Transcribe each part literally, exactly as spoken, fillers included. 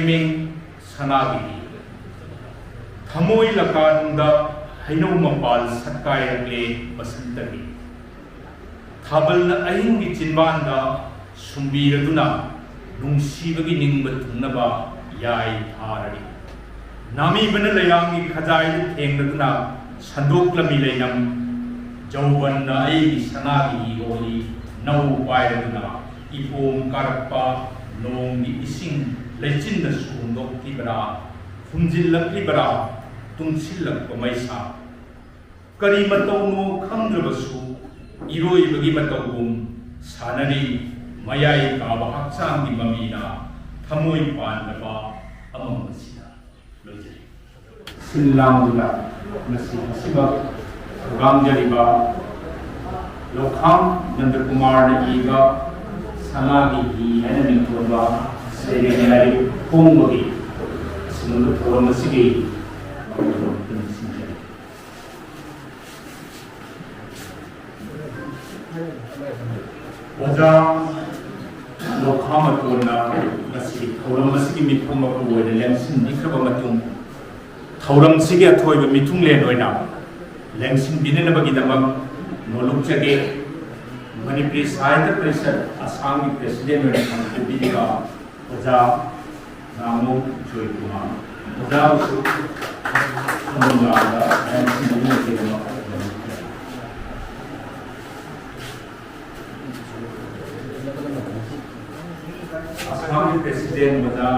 ꯃꯤꯡ ꯁꯅꯥꯒꯤ ꯊꯃꯣꯏ ꯂꯀꯥꯅꯨꯡꯗ ꯍꯩꯅꯧ ꯃꯄꯥꯜ ꯁꯛꯀꯥꯏꯔꯛꯂꯦ ꯕꯁꯟꯇꯒꯤ꯫ ꯊꯥꯕꯜꯅ ꯑꯍꯤꯡꯒꯤ ꯆꯤꯟꯕꯥꯟꯗ ꯁꯨꯝꯕꯤꯔꯗꯨꯅ ꯅꯨꯡꯁꯤꯕꯒꯤ ꯅꯤꯡꯕ ꯊꯨꯡꯅꯕ ꯌꯥꯏ ꯊꯥꯔꯔꯤ꯫ ꯅꯥꯃꯤꯕꯅ ꯂꯩꯔꯥꯡꯒꯤ ꯈꯖꯥꯏꯗ ꯊꯦꯡꯂꯗꯨꯅ ꯁꯟꯗꯣꯛꯂꯝꯃꯤ ꯂꯩꯅꯝ꯫ ꯖꯧꯕꯟꯅ ꯑꯩꯒꯤ ꯁꯅꯥꯒꯤ ꯍꯤ ꯑꯣꯜꯂꯤ ꯅꯧ ꯄꯥꯏꯔꯗꯨꯅ ꯏꯄꯣꯝ ꯀꯥꯔꯛꯄ ꯅꯣꯡꯒꯤ ꯏꯁꯤꯡ ꯂꯩꯆꯤꯟꯅꯁꯨ ꯍꯨꯝꯗꯣꯛꯈꯤꯕ꯭ꯔꯥ, ꯍꯨꯝꯖꯤꯜꯂꯛꯂꯤꯕ꯭ꯔꯥ, ꯇꯨꯡꯁꯤꯜꯂꯛꯄ ꯃꯩꯁꯥ꯫ ꯀꯔꯤ ꯃꯇꯧꯅꯣ ꯈꯪꯗ꯭ꯔꯕꯁꯨ ꯏꯔꯣꯏꯕꯒꯤ ꯃꯇꯧꯒꯨꯝ ꯁꯥꯟꯅꯔꯤ ꯃꯌꯥꯏ ꯀꯥꯕ ꯍꯛꯆꯥꯡꯒꯤ ꯃꯃꯤꯅ ꯊꯃꯣꯏ ꯄꯥꯟꯗꯕ ꯑꯃꯝꯕꯁꯤꯗ꯫ ꯂꯣꯏꯖꯔꯦ꯫ ꯁꯤꯜ ꯂꯥꯡꯗꯨꯅ ꯉꯁꯤ ꯉꯁꯤꯃꯛ ꯊꯧꯔꯥꯡꯖꯔꯤꯕ ꯂꯧꯈꯥꯝ ꯅꯟꯗꯀꯨꯃꯥꯔꯅ ꯏꯕ ꯁꯅꯥꯒꯤ ꯍꯤ ꯍꯥꯏꯅ ꯃꯤꯡꯊꯣꯟꯕ ꯁꯩꯔꯦꯡ ꯂꯥꯏꯔꯤꯛ ꯐꯣꯡꯕꯒꯤ ꯑꯁꯤꯒꯨꯝꯕ ꯊꯧꯔꯝ ꯑꯁꯤꯒꯤ ꯃꯇꯝ ꯁꯤꯟꯖꯔꯤ꯫ ꯑꯣꯖꯥ ꯂꯣꯈꯥꯃꯇꯣꯟꯅ ꯉꯁꯤꯒꯤ ꯊꯧꯔꯝ ꯑꯁꯤꯒꯤ ꯃꯤꯐꯝ ꯑꯃ ꯑꯣꯏꯅ ꯂꯦꯡꯁꯤꯟꯕꯤꯈ꯭ꯔꯕ ꯃꯇꯨꯡ, ꯊꯧꯔꯝꯁꯤꯒꯤ ꯑꯊꯣꯏꯕ ꯃꯤꯊꯨꯡꯂꯦꯟ ꯑꯣꯏꯅ ꯂꯦꯡꯁꯤꯟꯕꯤꯅꯅꯕꯒꯤꯗꯃꯛ ꯅꯣꯂꯨꯛꯆꯒꯦ꯫ ꯃꯅꯤꯄꯨꯔꯤ ꯁꯥꯍꯤꯇ꯭ꯌ ꯄꯔꯤꯁꯠ ꯑꯁꯥꯝꯒꯤ ꯄ꯭ꯔꯦꯁꯤꯗꯦꯟ ꯑꯣꯏꯅ ꯄꯥꯡꯊꯣꯛꯄꯤꯔꯤꯕ ꯑꯣꯖꯥ ꯅꯥꯃꯨ ꯖꯣꯏꯀꯨꯃꯥꯔ, ꯑꯣꯖꯥꯕꯨꯁꯨ ꯈꯨꯃꯟ ꯂꯥꯡꯗ ꯂꯦꯡꯁꯤꯟꯕꯤꯅꯕꯒꯤꯗꯃꯛ ꯅꯣꯂꯨꯛꯆꯔꯤ꯫ ꯑꯁꯥꯝꯒꯤ ꯄ꯭ꯔꯦꯁꯤꯗꯦꯟ ꯑꯣꯖꯥ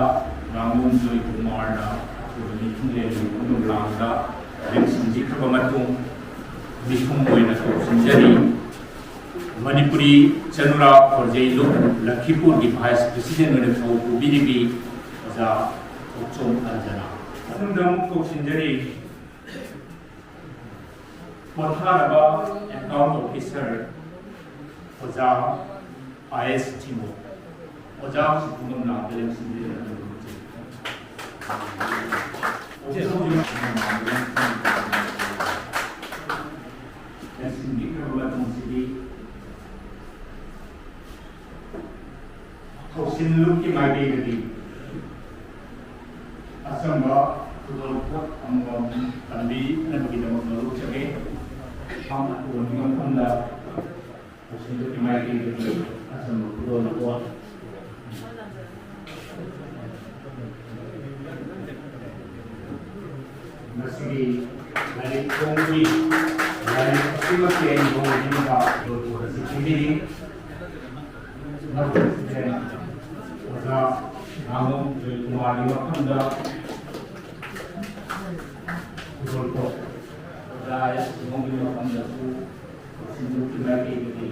ꯅꯥꯃꯨ ꯖꯣꯏꯀꯨꯃꯥꯔꯅ ꯑꯊꯨꯕ ꯃꯤꯊꯨꯡꯂꯦꯟꯒꯤ ꯈꯨꯃꯟ ꯂꯥꯡꯗ ꯂꯦꯡꯁꯤꯟꯕꯤꯈ꯭ꯔꯕ ꯃꯇꯨꯡ, ꯃꯤꯊꯨꯡ ꯑꯣꯏꯅ ꯀꯧꯁꯤꯟꯖꯔꯤ꯫ ꯃꯅꯤꯄꯨꯔꯤ ꯆꯅꯨꯔꯥ ꯈꯣꯔꯖꯩꯂꯨꯞ ꯂꯈꯤꯄꯨꯔꯒꯤ ꯚꯥꯏꯁ ꯄ꯭ꯔꯦꯁꯤꯗꯦꯟ ꯑꯣꯏꯅ ꯊꯧ ꯄꯨꯕꯤꯔꯤꯕꯤ ꯑꯣꯖꯥ ꯊꯣꯛꯆꯣꯝ ꯑꯟꯖꯅꯥ꯫ ꯃꯊꯪꯗ ꯑꯃꯨꯛ ꯀꯧꯁꯤꯟꯖꯔꯤ꯫ ꯄꯣꯊꯥꯔꯕ ꯑꯦꯀꯥꯎꯟ ꯑꯣꯐꯤꯁꯔ ꯑꯣꯖꯥ ꯑꯥꯏ ꯑꯦꯁ ꯊꯤꯃꯣ꯫ ꯑꯣꯖꯥ ꯁꯤꯕꯨꯡꯉꯝ ꯂꯥꯛꯄ ꯂꯦꯡꯁꯤꯟꯕꯤꯔꯒ ꯂꯦꯡꯁꯤꯟꯕꯤꯈ꯭ꯔꯕ ꯃꯇꯨꯡꯁꯤꯗꯤ ꯊꯧꯁꯤꯜ ꯂꯨꯞꯀꯤ ꯃꯥꯏꯀꯩꯗꯒꯤ ꯑꯆꯝꯕ ꯈꯨꯗꯣꯜ ꯄꯣꯠ ꯑꯃꯃꯝ ꯇꯝꯕꯤꯅꯕꯒꯤꯗꯃꯛ ꯅꯣꯂꯨꯛꯆꯒꯦ꯫ ꯐꯝ ꯑꯇꯣꯟꯕꯒꯤ ꯃꯐꯝꯗ ꯂꯧꯁꯤꯡꯗꯨꯒꯤ ꯃꯥꯏꯀꯩꯗꯒꯤ ꯑꯆꯝꯕ ꯈꯨꯗꯣꯜ ꯄꯣꯠ꯫ ꯃꯁꯤꯒꯤ ꯂꯥꯏꯔꯤꯛ ꯐꯣꯡꯕꯒꯤ ꯂꯥꯏꯔꯤꯛ ꯑꯁꯤꯃꯛꯀꯤ ꯑꯩꯅ ꯐꯣꯡꯕꯤꯅꯕ ꯈꯨꯗꯣꯜ ꯄꯣꯠ ꯑꯁꯤ ꯄꯤꯕꯤꯔꯤ꯫ ꯃꯔꯨꯞꯁꯤꯡ ꯑꯣꯖꯥ ꯉꯥꯉꯣꯝ ꯖꯣꯏꯀꯨꯃꯥꯔꯒꯤ ꯃꯐꯝꯗ ꯈꯨꯗꯣꯜꯄꯣꯠ, ꯑꯣꯖꯥ ꯌꯥꯏꯁ꯭ꯔꯤꯉꯣꯝꯒꯤ ꯃꯐꯝꯗꯁꯨ ꯁꯤꯟꯗꯨꯔꯒꯤ ꯃꯥꯏꯀꯩꯗꯒꯤ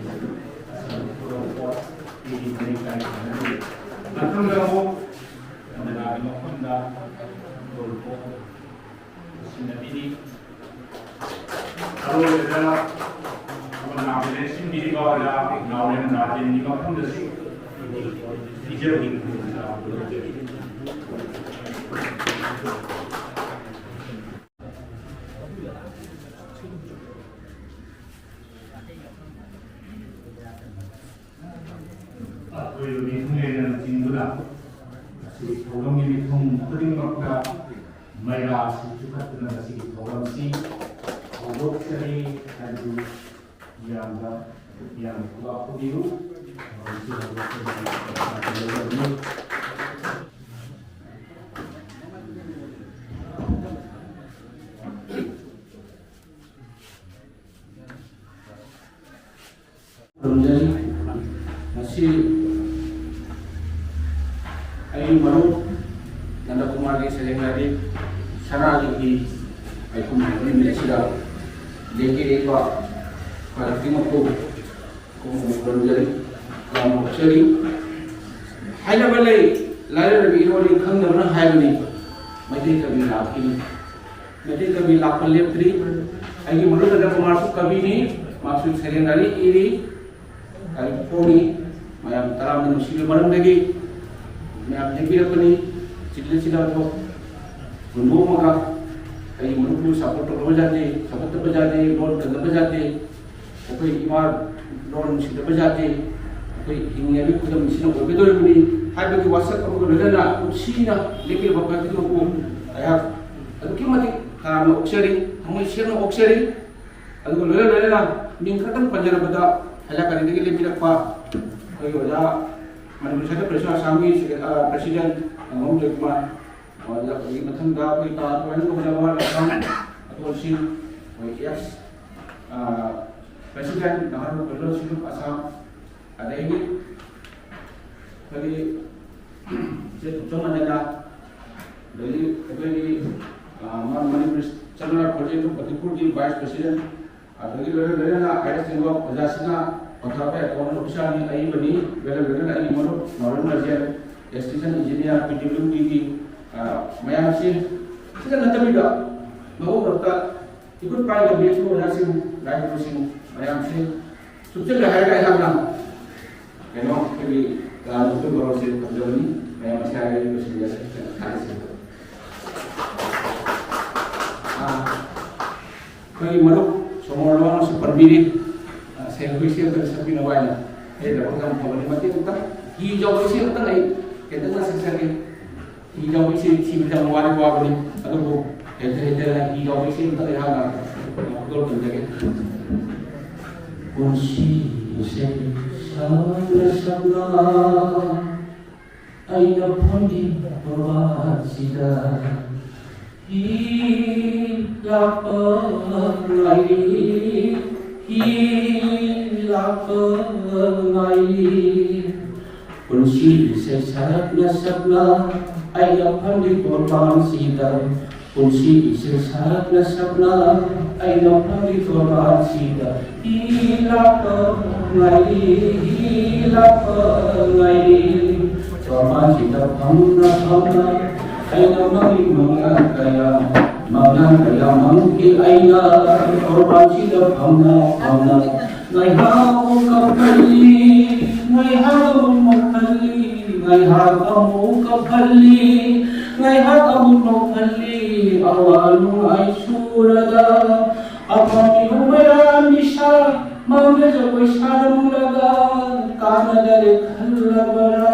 ꯑꯁꯤꯒꯨꯝꯕ ꯈꯨꯗꯣꯜꯄꯣꯠ ꯄꯤꯔꯤ ꯃꯔꯤꯛ ꯇꯥꯏ ꯈꯪꯍꯟꯕꯤꯔꯤ꯫ ꯃꯊꯪꯗ ꯑꯃꯨꯛ ꯀꯃꯂꯥꯒꯤ ꯃꯐꯝꯗ ꯈꯨꯗꯣꯜꯄꯣꯠ ꯁꯤꯟꯅꯕꯤꯔꯤ꯫ ꯑꯔꯣꯏꯕꯗ ꯅꯥꯕ ꯂꯦꯡꯁꯤꯟꯕꯤꯔꯤꯕ ꯑꯣꯖꯥ ꯅꯥꯎꯔꯦꯝ ꯔꯥꯖꯦꯟꯒꯤ ꯃꯐꯝꯗꯁꯨ ꯄꯤꯖꯕꯒꯤ ꯈꯨꯗꯣꯡꯆꯥꯕ ꯂꯧꯖꯔꯤ꯫ ꯑꯀꯣꯏꯕ ꯃꯤꯊꯨꯡꯂꯦꯟꯅ ꯂꯨꯆꯤꯡꯗꯨꯅ ꯉꯁꯤꯒꯤ ꯊꯧꯔꯝꯒꯤ ꯃꯤꯐꯝ ꯈꯨꯗꯤꯡꯃꯛꯇ ꯃꯩꯔꯥ ꯑꯁꯤ ꯆꯨꯈꯠꯇꯨꯅ ꯉꯁꯤꯒꯤ ꯊꯧꯔꯝꯁꯤ ꯍꯧꯗꯣꯛꯆꯔꯤ ꯍꯥꯏꯕꯗꯨ ꯃꯤꯌꯥꯝꯗ, ꯃꯤꯌꯥꯝꯒꯤ ꯈꯨꯕꯥꯛ ꯈꯨꯕꯤꯌꯨ꯫ ꯊꯧꯔꯝꯁꯤ ꯍꯧꯗꯣꯛꯆꯔꯤ꯫ ꯈꯨꯔꯨꯝꯖꯔꯤ꯫ ꯉꯁꯤ ꯑꯩꯒꯤ ꯃꯔꯨꯞ ꯅꯟꯗꯀꯨꯃꯥꯔꯒꯤ ꯁꯩꯔꯦꯡ ꯂꯥꯏꯔꯤꯛ ꯁꯅꯥꯒꯤ ꯍꯤ ꯍꯥꯏꯕ ꯅꯨꯃꯤꯠ ꯑꯁꯤꯗ ꯂꯦꯡꯕꯤꯔꯛꯏꯕ ꯈ꯭ꯋꯥꯏꯗꯒꯤꯃꯛꯄꯨ ꯈꯨꯔꯨꯝꯖꯔꯤ, ꯌꯥꯝꯅ ꯑꯣꯛꯆꯔꯤ꯫ ꯍꯥꯏꯅꯕ ꯂꯩ, ꯂꯥꯏꯔꯔꯕꯤ ꯏꯔꯣꯜꯂꯤ ꯈꯪꯗꯕꯅ ꯍꯥꯏꯕꯅꯤ, ꯃꯩꯇꯩ ꯀꯕꯤ ꯂꯥꯛꯈꯤꯅꯤ꯫ ꯃꯩꯇꯩ ꯀꯕꯤ ꯂꯥꯛꯄ ꯂꯦꯞꯇ꯭ꯔꯤ꯫ ꯑꯩꯒꯤ ꯃꯔꯨꯞ ꯅꯟꯗꯀꯨꯃꯥꯔꯁꯨ ꯀꯕꯤꯅꯤ, ꯃꯥꯁꯨ ꯁꯩꯔꯦꯡ ꯂꯥꯏꯔꯤꯛ ꯏꯔꯤ, ꯂꯥꯏꯔꯤꯛ ꯐꯣꯡꯉꯤ, ꯃꯌꯥꯝ ꯇꯔꯥꯝꯅ ꯅꯨꯡꯁꯤꯕ ꯃꯔꯝꯗꯒꯤ ꯃꯌꯥꯝ ꯂꯦꯡꯕꯤꯔꯛꯄꯅꯤ꯫ ꯆꯤꯜꯂ ꯆꯤꯜꯂꯕ ꯍꯨꯟꯗꯣꯛꯑꯝꯃꯒ ꯑꯩꯒꯤ ꯃꯔꯨꯞꯄꯨ ꯁꯞꯄꯣꯔꯠ ꯇꯧꯗꯕ ꯌꯥꯗꯦ, ꯆꯥꯎꯈꯠꯇꯕ ꯌꯥꯗꯦ, ꯂꯣꯟ ꯀꯟꯗꯕ ꯌꯥꯗꯦ, ꯑꯩꯈꯣꯏ ꯏꯃꯥ ꯂꯣꯟ ꯅꯨꯡꯁꯤꯗꯕ ꯌꯥꯗꯦ꯫ ꯑꯩꯈꯣꯏ ꯍꯤꯡꯉꯤꯉꯩꯒꯤ ꯈꯨꯗꯝ ꯁꯤꯅ ꯑꯣꯏꯒꯗꯧꯔꯤꯕꯅꯤ꯫ ꯍꯥꯏꯕꯒꯤ ꯋꯥꯁꯛ ꯑꯃꯒ ꯂꯣꯏꯅꯅ ꯄꯨꯟꯁꯤꯅ ꯂꯦꯞꯄꯤꯔꯕ ꯄ꯭ꯔꯖꯥꯁꯤꯡꯕꯨ ꯑꯩꯍꯥꯛ ꯑꯗꯨꯛꯀꯤ ꯃꯇꯤꯛ ꯇꯔꯥꯝꯅ ꯑꯣꯛꯆꯔꯤ, ꯊꯃꯣꯏ ꯁꯦꯡꯅ ꯑꯣꯛꯆꯔꯤ꯫ ꯑꯗꯨꯒ ꯂꯣꯏꯅ ꯂꯣꯏꯅꯅ ꯃꯤꯡ ꯈꯛꯇꯪ ꯄꯟꯖꯔꯕꯗ ꯍꯥꯏꯂꯥꯀꯥꯅꯤꯗꯒꯤ ꯂꯦꯞꯄꯤꯔꯛꯄ ꯑꯩꯈꯣꯏꯒꯤ ꯑꯣꯖꯥ ꯃꯅꯤꯄꯨꯔ ꯁꯥꯍꯤꯇ꯭ꯌ ꯄꯔꯤꯁꯠ ꯑꯁꯥꯝꯒꯤ ꯁꯦꯀ꯭ꯔꯦ-, ꯑ, ꯄ꯭ꯔꯁꯤꯗꯦꯟꯠ ꯉꯥꯉꯣꯝ ꯖꯣꯏꯀꯨꯃꯥꯔ, ꯑꯗꯨꯗꯒꯤ ꯃꯊꯪꯗ ꯑꯩꯈꯣꯏ ꯇꯥ ꯊꯣꯏꯅ ꯇꯧꯖꯕ ꯂꯝꯀꯥꯡ ꯑꯇꯣꯟ ꯁꯤꯡ, ꯑꯩꯈꯣꯏ ꯑꯦꯛꯁ, ꯑ, ꯄ꯭ꯔꯁꯤꯗꯦꯟꯠ ꯅꯍꯥꯔꯣꯜ ꯐꯦꯗꯔꯦꯜ ꯁꯤꯡ ꯑꯣꯐ ꯑꯁꯥꯝ, ꯑꯗꯒꯤ ꯑꯩꯈꯣꯏꯒꯤ ꯏꯆꯦ ꯊꯣꯛꯆꯣꯝ ꯑꯟꯖꯅꯥ, ꯑꯗꯒꯤ ꯑꯩꯈꯣꯏꯒꯤ, ꯑ, ꯃ-, ꯃꯅꯤꯄꯨꯔ ꯆꯠꯅ ꯄ꯭ꯔꯣꯖꯦꯛ ꯃꯅꯤꯄꯨꯔꯒꯤ ꯚꯥꯏꯁ ꯄ꯭ꯔꯁꯤꯗꯦꯟꯠ, ꯑꯗꯒꯤ ꯂꯣꯏꯅ ꯂꯣꯏꯅꯅ ꯍꯥꯏꯔꯤꯕꯁꯤꯡꯗꯣ ꯑꯣꯖꯥꯁꯤꯡꯅ ꯄꯟꯊꯥ ꯄꯥꯏ ꯑꯦꯀꯥꯎꯟ ꯑꯣꯐꯤꯁꯥꯔꯅꯤ, ꯑꯩ ꯑꯃꯅꯤ, ꯂꯣꯏꯅ ꯂꯣꯏꯅꯅ ꯑꯩꯒꯤ ꯃꯔꯨꯞ ꯅꯥꯎꯔꯦꯝ ꯔꯥꯖꯦꯟ, ꯑꯦꯁꯇꯦꯁꯟ ꯏꯟꯖꯤꯅꯤꯌꯥꯔ, ꯄꯤ ꯗꯕ꯭ꯂꯤꯎ ꯗꯤꯒꯤ, ꯑ, ꯃꯌꯥꯝꯁꯤ ꯁꯤꯗ ꯅꯠꯇꯕꯤꯗ ꯃꯍꯧ ꯃꯔꯛꯇ ꯏꯀꯨꯠ ꯄꯥꯏꯗꯕ ꯃꯤꯑꯣꯏꯁꯤꯡ ꯑꯣꯖꯥꯁꯤꯡ, ꯂꯥꯏ ꯒꯨꯔꯨꯁꯤꯡ ꯃꯌꯥꯝꯁꯤ ꯁꯨꯞꯆꯤꯜꯂꯦ ꯍꯥꯏꯔꯒ ꯑꯩꯍꯥꯛꯅ ꯀꯩꯅꯣ ꯑꯩꯈꯣꯏꯒꯤ ꯂꯥꯟ ꯑꯩꯈꯣꯏ ꯋꯥꯔꯣꯜꯁꯦ ꯊꯝꯖꯕꯅꯤ꯫ ꯃꯌꯥꯝ ꯑꯁꯤ ꯍꯥꯏꯔꯒ ꯑꯩ ꯂꯣꯏꯁꯤꯟꯖꯔꯒꯦ꯫ ꯊꯥꯖꯁꯤ꯫ ꯑꯥ, ꯑꯩꯈꯣꯏꯒꯤ ꯃꯔꯨꯞ ꯁꯣꯃꯣꯔ ꯂꯣꯟꯅꯁꯨ ꯄꯟꯕꯤꯔꯤ꯫ ꯑꯥ, ꯁꯦ, ꯑꯩꯈꯣꯏ ꯁꯤ ꯑꯝꯇ ꯁꯛꯄꯤꯅꯕ ꯍꯥꯏꯅ ꯑꯩ ꯂꯥꯏꯕꯛ ꯌꯥꯝ ꯐꯕꯅꯤ꯫ ꯃꯇꯦꯛ ꯑꯝꯇ ꯍꯤ ꯌꯥꯎꯕ ꯏꯁꯩ ꯑꯝꯇ ꯑꯩ ꯈꯤꯇꯪ ꯁꯛꯆꯒꯦ꯫ ꯍꯤ ꯌꯥꯎꯕ ꯏꯁꯩ ꯊꯤꯕꯗ ꯌꯥꯝ ꯋꯥꯗꯤ ꯋꯥꯕꯅꯤ, ꯑꯗꯨꯕꯨ ꯍꯩꯇ ꯍꯩꯇꯅ ꯍꯤ ꯌꯥꯎꯕ ꯏꯁꯩ ꯑꯝꯇ ꯑꯩꯍꯥꯛꯅ ꯈꯨꯗꯣꯜ ꯇꯝꯖꯒꯦ꯫ ꯄꯨꯟꯁꯤꯁꯦ ꯁꯥꯡꯅ ꯁꯥꯡꯅ ꯑꯩꯅ ꯐꯝꯂꯤꯕ ꯃꯄꯥꯟꯁꯤꯗ ꯍꯤ ꯂꯥꯛꯄ ꯉꯥꯏꯔꯤ, ꯍꯤ ꯂꯥꯛꯄ ꯉꯥꯏꯔꯤ꯫ ꯄꯨꯟꯁꯤ ꯏꯁꯩ ꯁꯛꯅ ꯁꯛꯅ ꯑꯩꯅ ꯐꯝꯂꯤꯕ ꯃꯄꯥꯟꯁꯤꯗ, ꯄꯨꯟꯁꯤ ꯏꯁꯩ ꯁꯛꯅ ꯁꯛꯅ ꯑꯩꯅ ꯐꯝꯂꯤꯕ ꯃꯄꯥꯟꯁꯤꯗ ꯍꯤ ꯂꯥꯛꯄ ꯉꯥꯏꯔꯤ, ꯍꯤ ꯂꯥꯛꯄ ꯉꯥꯏꯔꯤ꯫ ꯃꯄꯥꯟꯁꯤꯗ ꯐꯝꯅ ꯐꯝꯅ ꯑꯩꯅ ꯃꯪꯂꯤ ꯃꯪꯂꯥ ꯀꯌꯥ, ꯃꯪꯂꯥ ꯀꯌꯥ ꯃꯪꯈꯤ ꯑꯩꯅ꯫ ꯃꯄꯥꯟꯁꯤꯗ ꯐꯝꯅ ꯐꯝꯅ ꯉꯥꯏꯍꯥꯛ ꯑꯃꯨꯛ ꯀꯞꯍꯜꯂꯤ, ꯉꯥꯏꯍꯥꯛ ꯑꯃꯨꯛ ꯅꯣꯛꯍꯜꯂꯤ, ꯉꯥꯏꯍꯥꯛ ꯑꯃꯨꯛ ꯀꯞꯍꯜꯂꯤ, ꯉꯥꯏꯍꯥꯛ ꯑꯃꯨꯛ ꯅꯣꯛꯍꯜꯂꯤ꯫ ꯑꯋꯥ ꯅꯨꯡꯉꯥꯏ ꯁꯨꯔꯒ ꯑꯐꯝꯃꯤꯕ ꯃꯌꯥꯝ ꯏꯁꯥ ꯃꯥꯡꯗ ꯖꯒꯣꯏ ꯁꯥꯔꯝꯂꯒ ꯀꯥꯟꯅꯗꯔꯦ ꯈꯜꯂꯕꯔꯥ?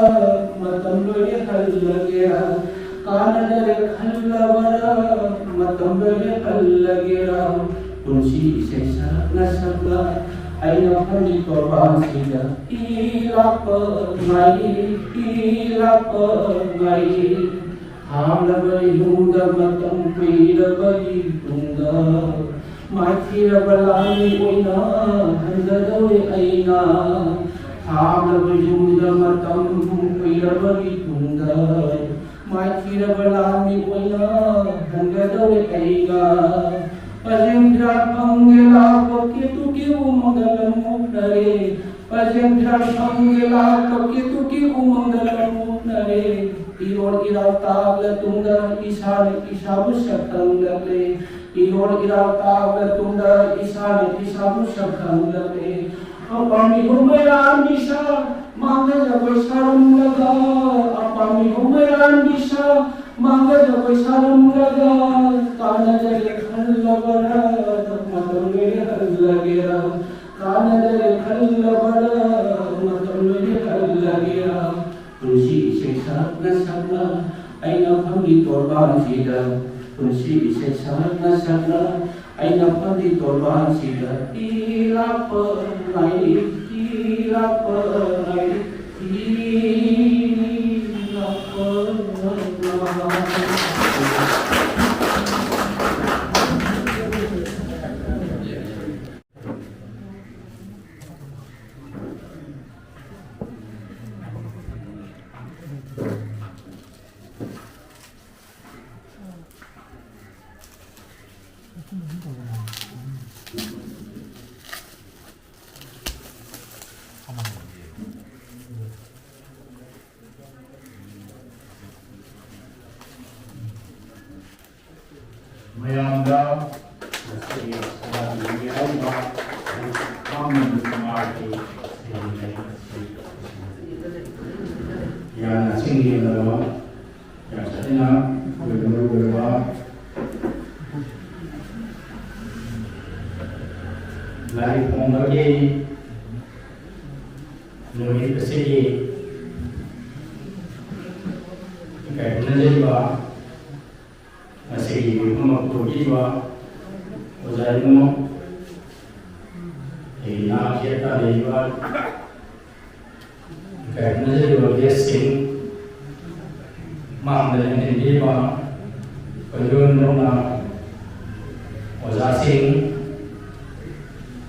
ꯃꯇꯝ ꯂꯣꯏꯔꯦ ꯍꯜꯂꯒꯦꯔꯥ? ꯀꯥꯟꯅꯗꯔꯦ ꯈꯜꯂꯕꯔꯥ? ꯃꯇꯝ ꯂꯣꯏꯔꯦ ꯍꯜꯂꯒꯦꯔꯥ? ꯄꯨꯟꯁꯤ ꯏꯁꯩ ꯁꯛꯅ ꯁꯛꯅ ꯑꯩꯅ ꯐꯝꯃꯤ ꯇꯣꯔꯕꯥꯟꯁꯤꯗ ꯏ ꯂꯥꯛꯄ ꯉꯥꯏꯔꯤ, ꯏ ꯂꯥꯛꯄ ꯉꯥꯏꯔꯤ꯫ ꯍꯥꯞꯂꯕ ꯌꯨꯝꯗ ꯃꯇꯝ ꯀꯨꯏꯔꯕꯒꯤ ꯇꯨꯡꯗ ꯃꯥꯏꯊꯤꯔꯕ ꯂꯥꯟꯃꯤ ꯑꯣꯏꯅ ꯍꯟꯒꯗꯧꯔꯦ ꯑꯩꯅ꯫ ꯍꯥꯞꯂꯕ ꯌꯨꯝꯗ ꯃꯇꯝ ꯀꯨꯏꯔꯕꯒꯤ ꯇꯨꯡꯗ ꯃꯥꯏꯊꯤꯔꯕ ꯂꯥꯟꯃꯤ ꯑꯣꯏꯅ ꯍꯟꯒꯗꯧꯔꯦ ꯑꯩꯅ꯫ ꯄꯖꯦꯝ ꯐꯤꯔꯥꯜ ꯐꯪꯒꯦ ꯂꯥꯛꯄ ꯀꯦꯇꯨꯒꯤ ꯎꯃꯪꯗ ꯂꯝ ꯑꯣꯛꯅꯔꯦ꯫ ꯄꯖꯦꯝ ꯐꯤꯔꯥꯜ ꯐꯪꯒꯦ ꯂꯥꯛꯄ ꯀꯦꯇꯨꯒꯤ ꯎꯃꯪꯗ ꯂꯝ ꯑꯣꯛꯅꯔꯦ꯫ ꯏꯔꯣꯜ ꯏꯔꯥꯎ ꯇꯥꯕ ꯇꯨꯡꯗ ꯏꯁꯥꯅ ꯏꯁꯥꯕꯨ ꯁꯛꯈꯪꯂꯛꯂꯦ꯫ ꯏꯔꯣꯜ ꯏꯔꯥꯎ ꯇꯥꯕ ꯇꯨꯡꯗ ꯏꯁꯥꯅ ꯏꯁꯥꯕꯨ ꯁꯛꯈꯪꯂꯛꯂꯦ꯫ ꯑꯄꯥꯝꯕꯤ ꯍꯨꯝꯕꯩꯔꯥ ꯅꯤꯁꯥ ꯃꯥꯡꯗ ꯖꯒꯣꯏ ꯁꯥꯔꯝꯂꯒ, ꯑꯄꯥꯝꯕꯤ ꯍꯨꯝꯕꯩꯔꯥ ꯅꯤꯁꯥ ꯃꯥꯡꯗ ꯖꯒꯣꯏ ꯁꯥꯔꯝꯂꯒ, ꯀꯥꯟꯅꯗꯔꯦ ꯈꯜꯂꯕꯔꯥ? ꯃꯇꯝ ꯂꯣꯏꯔꯦ ꯍꯜꯂꯒꯦꯔꯥ? ꯀꯥꯟꯅꯗꯔꯦ ꯈꯜꯂꯕꯔꯥ? ꯃꯇꯝ ꯂꯣꯏꯔꯦ ꯍꯜꯂꯒꯦꯔꯥ? ꯄꯨꯟꯁꯤ ꯏꯁꯩ ꯁꯛꯅ ꯁꯛꯅ ꯑꯩꯅ ꯐꯝꯂꯤ ꯇꯣꯔꯕꯥꯟꯁꯤꯗ, ꯄꯨꯟꯁꯤ ꯏꯁꯩ ꯁꯛꯅ ꯁꯛꯅ ꯑꯩꯅ ꯐꯝꯂꯤ ꯇꯣꯔꯕꯥꯟꯁꯤꯗ ꯏ ꯂꯥꯛꯄ ꯉꯥꯏꯔꯤ, ꯏ ꯂꯥꯛꯄ ꯉꯥꯏꯔꯤ, ꯏ ꯂꯥꯛꯄ ꯉꯥꯏꯔꯤ꯫ ꯃꯌꯥꯝꯗ ꯉꯁꯤꯒꯤ ꯁꯣꯔꯥꯠꯀꯤ ꯌꯥꯎꯔꯤꯕ ꯃꯥꯡꯂꯣꯝꯒꯤ ꯁꯃꯥꯖꯀꯤ ꯌꯥꯝꯅ ꯆꯤꯡ ꯌꯦꯡꯅꯕ ꯌꯥꯝ ꯁꯥꯊꯤꯅ ꯑꯩꯈꯣꯏ ꯃꯔꯨ ꯑꯣꯏꯕ ꯂꯥꯏ ꯈꯨꯔꯨꯝꯕꯒꯤ ꯅꯨꯃꯤꯠ ꯑꯁꯤꯒꯤ ꯉꯁꯤꯒꯤ ꯃꯤꯐꯝ ꯑꯃ ꯄꯨꯊꯣꯛꯄꯤꯕ ꯑꯣꯖꯥ ꯏꯕꯨꯡꯉꯣ, ꯑꯩꯒꯤ ꯏꯅꯥꯛꯁꯤꯗ ꯂꯩꯔꯤꯕ ꯏꯀꯥꯏ ꯈꯨꯝꯅꯖꯔꯤꯕ ꯒꯦꯁꯁꯤꯡ, ꯃꯥꯡꯗ ꯂꯦꯡꯁꯤꯟꯕꯤꯔꯤꯕ ꯑꯩꯈꯣꯏ ꯂꯣꯏꯅꯃꯛꯅ ꯑꯣꯖꯥꯁꯤꯡ,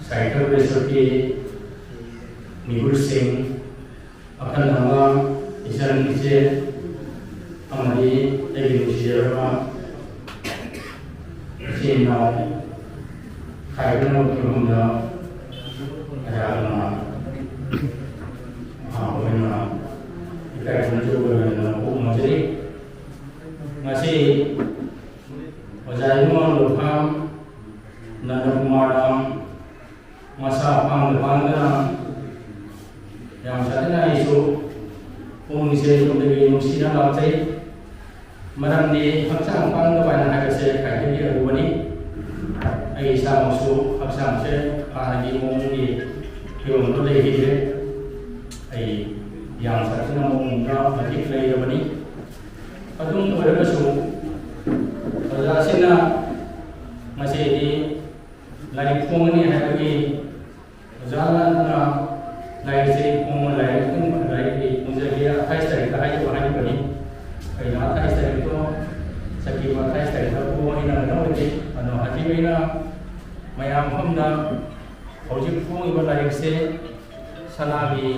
ꯁꯥꯍꯤꯇ꯭ꯌ ꯄꯔꯤꯁꯠꯀꯤ ꯃꯤꯍꯨꯠꯁꯤꯡ, ꯑꯈꯟꯅꯕ ꯏꯆꯟ ꯏꯆꯦ ꯑꯃꯗꯤ ꯑꯩꯒꯤ ꯅꯨꯡꯁꯤꯖꯔꯕ ꯏꯆꯤꯟ ꯏꯅꯥꯎ ꯈꯥꯏꯗꯨꯅ ꯃꯐꯝꯗ ꯑꯩꯍꯥꯛꯅ ꯑꯍꯥꯟꯕ ꯑꯣꯏꯅ ꯏꯀꯥꯏ ꯈꯨꯝꯅꯖꯕ ꯑꯣꯏꯅ ꯐꯣꯡꯗꯣꯛꯆꯔꯤ꯫ ꯉꯁꯤ ꯑꯣꯖꯥ ꯏꯕꯨꯡꯉꯣ ꯂꯨꯈꯥꯝ ꯅꯟꯗꯀꯨꯃꯥꯔꯅ ꯃꯁꯥ ꯄꯥꯡꯗ ꯄꯥꯡꯗꯅ ꯌꯥꯝ ꯁꯥꯊꯤꯅ ꯑꯩꯁꯨ ꯄꯨꯛꯅꯤꯡꯁꯦ ꯇꯨꯝꯗꯒꯤ ꯅꯨꯡꯁꯤꯅ ꯂꯥꯎꯖꯩ꯫ ꯃꯔꯝꯗꯤ ꯍꯛꯆꯥꯡ ꯄꯥꯡꯗꯕ ꯍꯥꯏꯅ ꯍꯥꯏꯕꯁꯦ ꯈ꯭ꯋꯥꯏꯗꯒꯤ ꯑꯔꯨꯕꯅꯤ꯫ ꯑꯩ ꯏꯁꯥꯃꯛꯁꯨ ꯍꯛꯆꯥꯡꯁꯦ ꯍꯥꯟꯅꯒꯤ ꯃꯑꯣꯡꯒꯤ ꯐꯤꯕꯝꯗꯣ ꯂꯩꯈꯤꯗ꯭ꯔꯦ꯫ ꯑꯩ ꯌꯥꯝ ꯁꯥꯊꯤꯅ ꯃꯑꯣꯡꯗ ꯍꯧꯖꯤꯛ ꯂꯩꯔꯕꯅꯤ꯫ ꯑꯗꯨꯝ ꯑꯣꯏꯔꯒꯁꯨ ꯑꯣꯖꯥꯁꯤꯡꯅ ꯉꯁꯤꯗꯤ ꯂꯥꯏꯔꯤꯛ ꯐꯣꯡꯒꯅꯤ ꯍꯥꯏꯕꯒꯤ ꯑꯣꯖꯥꯅ ꯂꯥꯏꯔꯤꯛꯁꯦ ꯐꯣꯡꯕ, ꯂꯥꯏꯔꯤꯛ ꯑꯗꯨꯝ ꯂꯥꯏꯔꯤꯛꯀꯤ ꯐꯣꯡꯖꯒꯦ, ꯑꯊꯥꯏꯁ ꯇꯥꯔꯤꯛꯇ ꯍꯥꯏꯖꯕ ꯍꯥꯏꯈꯤꯕꯅꯤ꯫ ꯀꯩꯅꯣ ꯑꯊꯥꯏꯁ ꯇꯥꯔꯤꯛꯇꯣ? ꯆꯠꯈꯤꯕ ꯑꯊꯥꯏꯁ ꯇꯥꯔꯤꯛꯇ ꯐꯣꯡꯕ ꯑꯩꯅ ꯀꯩꯅꯣ ꯑꯣꯏꯗꯦ꯫ ꯑꯗꯣ ꯍꯧꯖꯤꯛ ꯑꯩꯅ ꯃꯌꯥꯝ ꯃꯐꯝꯗ ꯍꯧꯖꯤꯛ ꯐꯣꯡꯉꯤꯕ ꯂꯥꯏꯔꯤꯛꯁꯦ ꯁꯅꯥꯒꯤ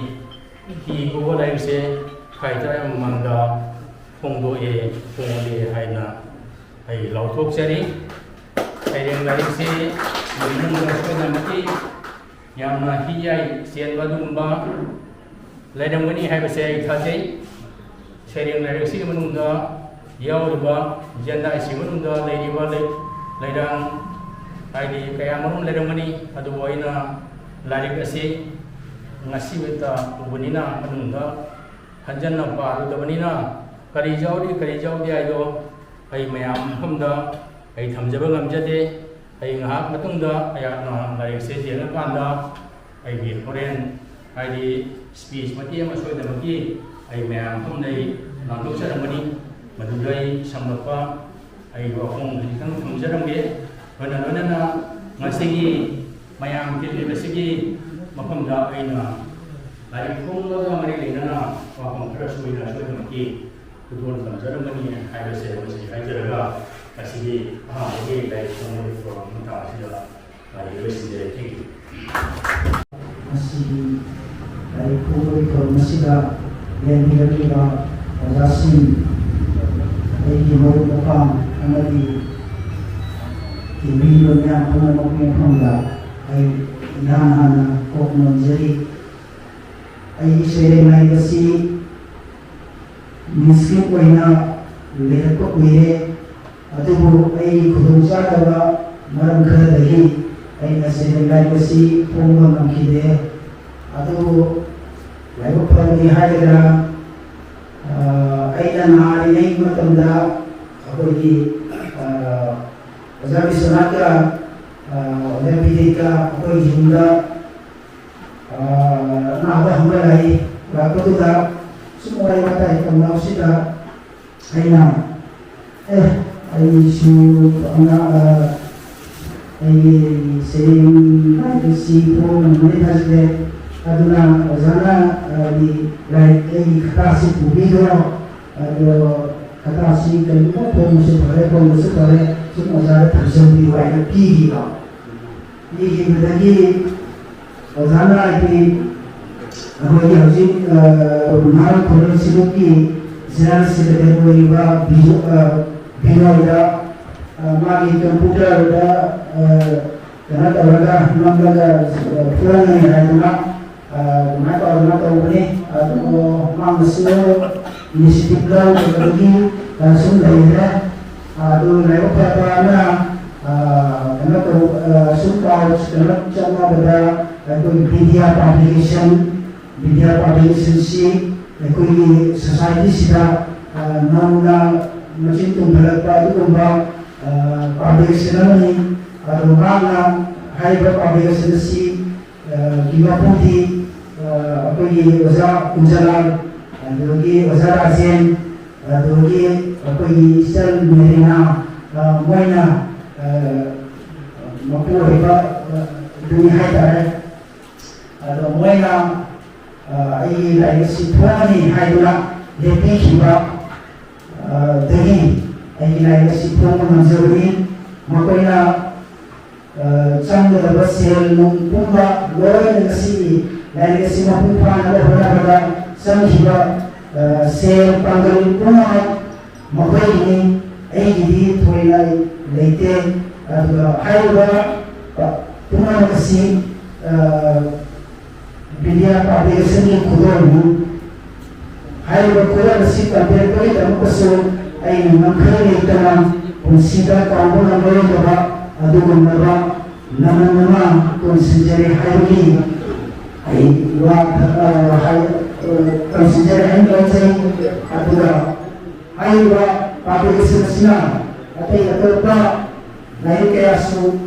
ꯍꯤ ꯀꯧꯕ ꯂꯥꯏꯔꯤꯛꯁꯦ ꯈ꯭ꯋꯥꯏꯗ ꯃꯃꯥꯡꯗ ꯐꯣꯡꯗꯣꯛꯑꯦ, ꯐꯣꯡꯉꯦ ꯍꯥꯏꯅ ꯑꯩ ꯂꯥꯎꯊꯣꯛꯆꯔꯤ꯫ ꯁꯩꯔꯦꯡ ꯂꯥꯏꯔꯤꯛꯁꯤ ꯃꯅꯨꯡꯗ ꯁꯣꯏꯗꯅꯃꯛꯀꯤ ꯌꯥꯝꯅ ꯍꯤ ꯌꯥꯏ ꯆꯦꯟꯕ ꯑꯗꯨꯒꯨꯝꯕ ꯂꯩꯔꯝꯒꯅꯤ ꯍꯥꯏꯕꯁꯦ ꯑꯩ ꯊꯥꯖꯩ꯫ ꯁꯩꯔꯦꯡ ꯂꯥꯏꯔꯤꯛꯁꯤꯒꯤ ꯃꯅꯨꯡꯗ ꯌꯥꯎꯔꯤꯕ ꯖꯦꯟꯗꯥ ꯏꯁꯤꯡ ꯃꯅꯨꯡꯗ ꯂꯩꯔꯤꯕ ꯂꯩ-, ꯂꯩꯔꯥꯡ ꯍꯥꯏꯗꯤ ꯀꯌꯥ ꯃꯔꯨꯝ ꯂꯩꯔꯝꯒꯅꯤ꯫ ꯑꯗꯨꯕꯨ ꯑꯩꯅ ꯂꯥꯏꯔꯤꯛ ꯑꯁꯤ ꯉꯁꯤꯇ ꯎꯕꯅꯤꯅ ꯃꯅꯨꯡꯗ ꯍꯟꯖꯟꯅ ꯄꯥꯔꯨꯗꯕꯅꯤꯅ ꯀꯔꯤ ꯌꯥꯎꯔꯤ ꯀꯔꯤ ꯌꯥꯎꯗꯦ ꯍꯥꯏꯗꯣ ꯑꯩ ꯃꯌꯥꯝ ꯃꯐꯝꯗ ꯑꯩ ꯊꯝꯖꯕ ꯉꯝꯖꯗꯦ꯫ ꯑꯩ ꯉꯥꯏꯍꯥꯛ ꯃꯇꯨꯡꯗ ꯑꯩꯍꯥꯛꯅ ꯂꯥꯏꯔꯤꯛꯁꯦ ꯌꯦꯡꯉꯀꯥꯟꯗ ꯑꯩꯒꯤ ꯍꯣꯔꯦꯟ ꯍꯥꯏꯗꯤ ꯁ꯭ꯄꯤꯆ ꯃꯇꯦꯛ ꯑꯃ ꯁꯣꯏꯗꯅꯃꯛꯀꯤ ꯑꯩ ꯃꯌꯥꯝ ꯃꯐꯝꯗ ꯑꯩ ꯉꯥꯡꯊꯣꯛꯆꯔꯝꯒꯅꯤ꯫ ꯑꯗꯨꯗ ꯑꯩ ꯁꯝꯂꯞꯄ ꯑꯩꯒꯤ ꯋꯥꯐꯝ ꯈꯖꯤꯛꯇꯪ ꯊꯝꯖꯔꯝꯒꯦ꯫ ꯂꯣꯏꯅ ꯂꯣꯏꯅꯅ ꯉꯁꯤꯒꯤ ꯃꯌꯥꯝ ꯇꯤꯜꯂꯤꯕꯁꯤꯒꯤ ꯃꯐꯝꯗ ꯑꯩꯅ ꯂꯥꯏꯔꯤꯛ ꯐꯣꯡꯕꯒ ꯃꯔꯤ ꯂꯩꯅꯅ ꯋꯥꯐꯝ ꯈꯔꯁꯨ ꯑꯩꯅ ꯁꯣꯏꯗꯅꯃꯛꯀꯤ ꯈꯨꯗꯣꯜ ꯇꯝꯖꯔꯝꯒꯅꯤ ꯍꯥꯏꯕꯁꯦ ꯃꯁꯤ ꯍꯥꯏꯖꯔꯒ, ꯉꯁꯤꯒꯤ ꯑꯍꯥꯟꯕꯒꯤ ꯂꯥꯏꯔꯤꯛ ꯐꯣꯡꯕꯒꯤ ꯊꯧꯔꯝ ꯃꯇꯥꯡ ꯑꯁꯤꯗ ꯂꯣꯏꯁꯤꯟꯖꯔꯦ꯫ Thank you꯫ ꯉꯁꯤꯒꯤ ꯂꯥꯏꯔꯤꯛ ꯐꯣꯡꯕꯒꯤ ꯊꯧꯔꯝ ꯑꯁꯤꯗ ꯂꯦꯡꯕꯤꯔꯛꯂꯤꯕ ꯑꯣꯖꯥꯁꯤꯡ, ꯑꯩꯒꯤ ꯃꯔꯨꯞ ꯃꯄꯥꯡ ꯑꯃꯗꯤ ꯌꯦꯡꯕꯤꯔꯤꯕ ꯃꯤꯌꯥꯝ ꯄꯨꯝꯅꯃꯛꯀꯤ ꯃꯐꯝꯗ ꯑꯩ ꯏꯍꯥꯟ ꯍꯥꯟꯅ ꯀꯣꯛ ꯅꯣꯟꯖꯔꯤ꯫ ꯑꯩꯒꯤ ꯁꯩꯔꯦꯡ ꯍꯥꯏꯕꯁꯤ ꯃꯤꯁꯀ꯭ꯔꯤꯞ ꯑꯣꯏꯅ ꯂꯩꯔꯛꯄ ꯀꯨꯏꯔꯦ, ꯑꯗꯨꯕꯨ ꯑꯩꯒꯤ ꯈꯨꯗꯣꯡꯆꯥꯗꯕ ꯃꯔꯝ ꯈꯔꯗꯒꯤ ꯑꯩꯅ ꯁꯩꯔꯦꯡ ꯂꯥꯏꯔꯤꯛ ꯑꯁꯤ ꯐꯣꯡꯕ ꯉꯝꯈꯤꯗꯦ꯫ ꯑꯗꯨꯕꯨ ꯂꯥꯏꯕꯛ ꯐꯕꯅꯤ ꯍꯥꯏꯒꯗ꯭ꯔꯥ, ꯑ, ꯑꯩꯅ ꯅꯥꯔꯤꯉꯩ ꯃꯇꯝꯗ ꯑꯩꯈꯣꯏꯒꯤ, ꯑ, ꯑꯣꯖꯥ ꯕꯤꯁ꯭ꯋꯅꯥꯊꯀ, ꯑ, ꯑꯣꯖꯥ ꯕꯤꯗꯦꯛꯀ ꯑꯩꯈꯣꯏ ꯌꯨꯝꯗ, ꯑ, ꯑꯅꯥꯕ ꯑꯃ ꯂꯥꯛꯏ꯫ ꯂꯥꯛꯄꯗꯨꯗ ꯁꯨꯝ ꯋꯥꯔꯤ ꯋꯥꯇꯥꯏ ꯇꯧꯅꯕꯁꯤꯗ ꯑꯩꯅ, "ꯑꯦ, ꯑꯩꯁꯨ ꯑꯉꯥꯡ, ꯑ, ꯑꯩꯒꯤ ꯁꯩꯔꯦꯡ ꯍꯥꯏꯕꯁꯤ ꯐꯣꯡꯅꯕꯅꯤ ꯈꯜꯂꯦ꯫ ꯑꯗꯨꯅ ꯑꯣꯖꯥꯅ, ꯑ, ꯍꯥꯏꯗꯤ ꯂꯥꯏꯔꯤꯛ ꯑꯩꯒꯤ ꯈꯇꯥꯁꯤ ꯄꯨꯕꯤꯈ꯭ꯔꯣ꯫ ꯑꯗꯣ ꯈꯇꯥꯁꯤ ꯀꯔꯤꯒꯨꯝꯕ ꯐꯣꯡꯕꯁꯨ ꯐꯔꯦ, ꯐꯣꯡꯕꯁꯨ ꯐꯔꯦ, ꯁꯨꯝ ꯑꯣꯖꯥꯗ ꯊꯝꯖꯟꯕꯤꯌꯨ" ꯍꯥꯏꯅ ꯄꯤꯈꯤꯕ꯫ ꯄꯤꯈꯤꯕꯗꯒꯤ ꯑꯣꯖꯥꯅ ꯍꯥꯏꯗꯤ ꯑꯩꯈꯣꯏꯒꯤ ꯍꯧꯖꯤꯛ, ꯑ, ꯅꯍꯥꯔꯣꯜ ꯈꯨꯂꯣꯜꯁꯤꯡꯒꯤ ꯖꯦꯅꯔꯦꯜ ꯁꯦꯀ꯭ꯔꯦꯇꯔꯤ ꯑꯣꯏꯔꯤꯕ ꯕꯤꯖꯨ-, ꯑ, ꯕꯤꯅꯣꯏꯗ, ꯑ, ꯃꯥꯒꯤ ꯀꯝꯄ꯭ꯌꯨꯇꯔꯗ, ꯑ, ꯀꯩꯅꯣ ꯇꯧꯔꯒ ꯅꯝꯂꯒ, ꯑ, ꯐꯣꯡꯒꯅꯤ ꯍꯥꯏꯗꯅ, ꯑ, ꯑꯗꯨꯃꯥꯏꯅ ꯇꯧꯗꯅ ꯇꯧꯕꯅꯤ꯫ ꯑꯗꯣ ꯃꯥ ꯃꯁꯤꯡ ꯏꯅꯤꯁꯤꯌꯦꯇꯤꯚ ꯂꯧꯗꯕꯗꯒꯤ, ꯑ, ꯁꯨꯝ ꯂꯩꯈ꯭ꯔꯦ꯫ ꯑꯗꯨ ꯂꯥꯏꯕꯛ ꯐꯕꯅ, ꯑ, ꯀꯩꯅꯣ ꯇꯧ-, ꯑ, ꯁꯨꯝ ꯄꯥꯎ ꯀꯩꯅꯣ ꯆꯠꯅꯕꯗ ꯑꯩꯈꯣꯏ ꯕꯤꯗ꯭ꯌꯥ ꯄꯥꯕ꯭ꯂꯤꯀꯦꯁꯟ, ꯕꯤꯗ꯭ꯌꯥ ꯄꯥꯕ꯭ꯂꯤꯀꯦꯁꯟꯁꯤ ꯑꯩꯈꯣꯏꯒꯤ ꯁꯣꯁꯥꯏꯇꯤꯁꯤꯗ, ꯑ, ꯅꯧꯅ ꯃꯆꯤꯟ ꯇꯨꯝꯈꯠꯂꯛꯄ ꯑꯗꯨꯒꯨꯝꯕ, ꯑ, ꯄꯥꯕ꯭ꯂꯤꯀꯦꯁꯟ ꯑꯃꯅꯤ꯫ ꯑꯗꯨ ꯃꯍꯥꯛꯅ ꯍꯥꯏꯔꯤꯕ ꯄꯥꯕ꯭ꯂꯤꯀꯦꯁꯟ ꯑꯁꯤ, ꯑ, ꯒꯤ ꯃꯄꯨꯗꯤ, ꯑ, ꯑꯩꯈꯣꯏꯒꯤ ꯑꯣꯖꯥ ꯀꯨꯟꯖꯂꯥꯜ, ꯑꯗꯨꯗꯒꯤ ꯑꯣꯖꯥ ꯔꯥꯖꯦꯟ, ꯑꯗꯨꯗꯒꯤ ꯑꯩꯈꯣꯏꯒꯤ ꯏꯆꯜ ꯃꯦꯔꯤꯅꯥ, ꯑ, ꯃꯣꯏꯅ, ꯑ, ꯃꯄꯨ ꯑꯣꯏꯕ, ꯑ, ꯑꯗꯨꯅꯤ ꯍꯥꯏꯇꯥꯔꯦ꯫ ꯑꯗꯣ ꯃꯣꯏꯅ, ꯑ, ꯑꯩꯒꯤ ꯂꯥꯏꯔꯤꯛ ꯑꯁꯤ ꯐꯣꯡꯒꯅꯤ ꯍꯥꯏꯗꯨꯅ ꯂꯦꯞꯄꯤꯈꯤꯕ, ꯑ, ꯗꯒꯤ ꯑꯩꯒꯤ ꯂꯥꯏꯔꯤꯛ ꯑꯁꯤ ꯐꯣꯡꯕ ꯉꯝꯖꯕꯅꯤ꯫ ꯃꯈꯣꯏꯅ, ꯑ, ꯆꯪꯒꯗꯕ ꯁꯦꯜ ꯅꯨꯡ ꯄꯨꯝꯕ ꯂꯣꯏꯅ ꯉꯁꯤꯒꯤ ꯂꯥꯏꯔꯤꯛ ꯑꯁꯤ ꯃꯄꯨꯡ ꯐꯥꯅꯕ ꯍꯣꯠꯅꯕꯗ ꯆꯪꯈꯤꯕ, ꯑ, ꯁꯦꯜ ꯄꯥꯡꯒꯜ ꯄꯨꯝꯅꯃꯛ ꯃꯈꯣꯏꯒꯤꯅꯤ꯫ ꯑꯩꯒꯤꯗꯤ ꯊꯣꯏꯅ ꯂꯩꯇꯦ꯫ ꯑꯗꯨꯒ ꯍꯥꯏꯔꯤꯕ, ꯑ, ꯄꯨꯝꯅꯃꯛ ꯑꯁꯤ, ꯑ, ꯕꯤꯗ꯭ꯌꯥ ꯄꯥꯕ꯭ꯂꯤꯀꯦꯁꯟꯒꯤ ꯈꯨꯗꯣꯜꯅꯤ꯫ ꯍꯥꯏꯔꯤꯕ ꯈꯨꯗꯣꯜ ꯑꯁꯤ ꯇꯝꯕꯤꯔꯛꯄꯒꯤꯗꯃꯛꯇꯁꯨ ꯑꯩꯅ ꯉꯝꯈꯩ ꯂꯩꯇꯅ ꯄꯨꯟꯁꯤꯗ ꯀꯥꯎꯕ ꯉꯝꯂꯔꯣꯏꯗꯕ ꯑꯗꯨꯒꯨꯝꯂꯕ ꯅꯃꯟ ꯑꯃ ꯀꯣꯟꯁꯤꯟꯖꯔꯦ ꯍꯥꯏꯕꯒꯤ ꯑꯩ ꯋꯥ, ꯑ, ꯍꯥꯏ-, ꯑ, ꯀꯣꯟꯁꯤꯟꯖꯔꯦ ꯍꯥꯏꯅ ꯂꯧꯖꯩ꯫ ꯑꯗꯨꯒ ꯍꯥꯏꯔꯤꯕ ꯄꯥꯕ꯭ꯂꯤꯀꯦꯁꯟ ꯑꯁꯤꯅ ꯑꯇꯩ ꯑꯇꯣꯞꯄ ꯂꯥꯏꯔꯤꯛ ꯀꯌꯥꯁꯨ,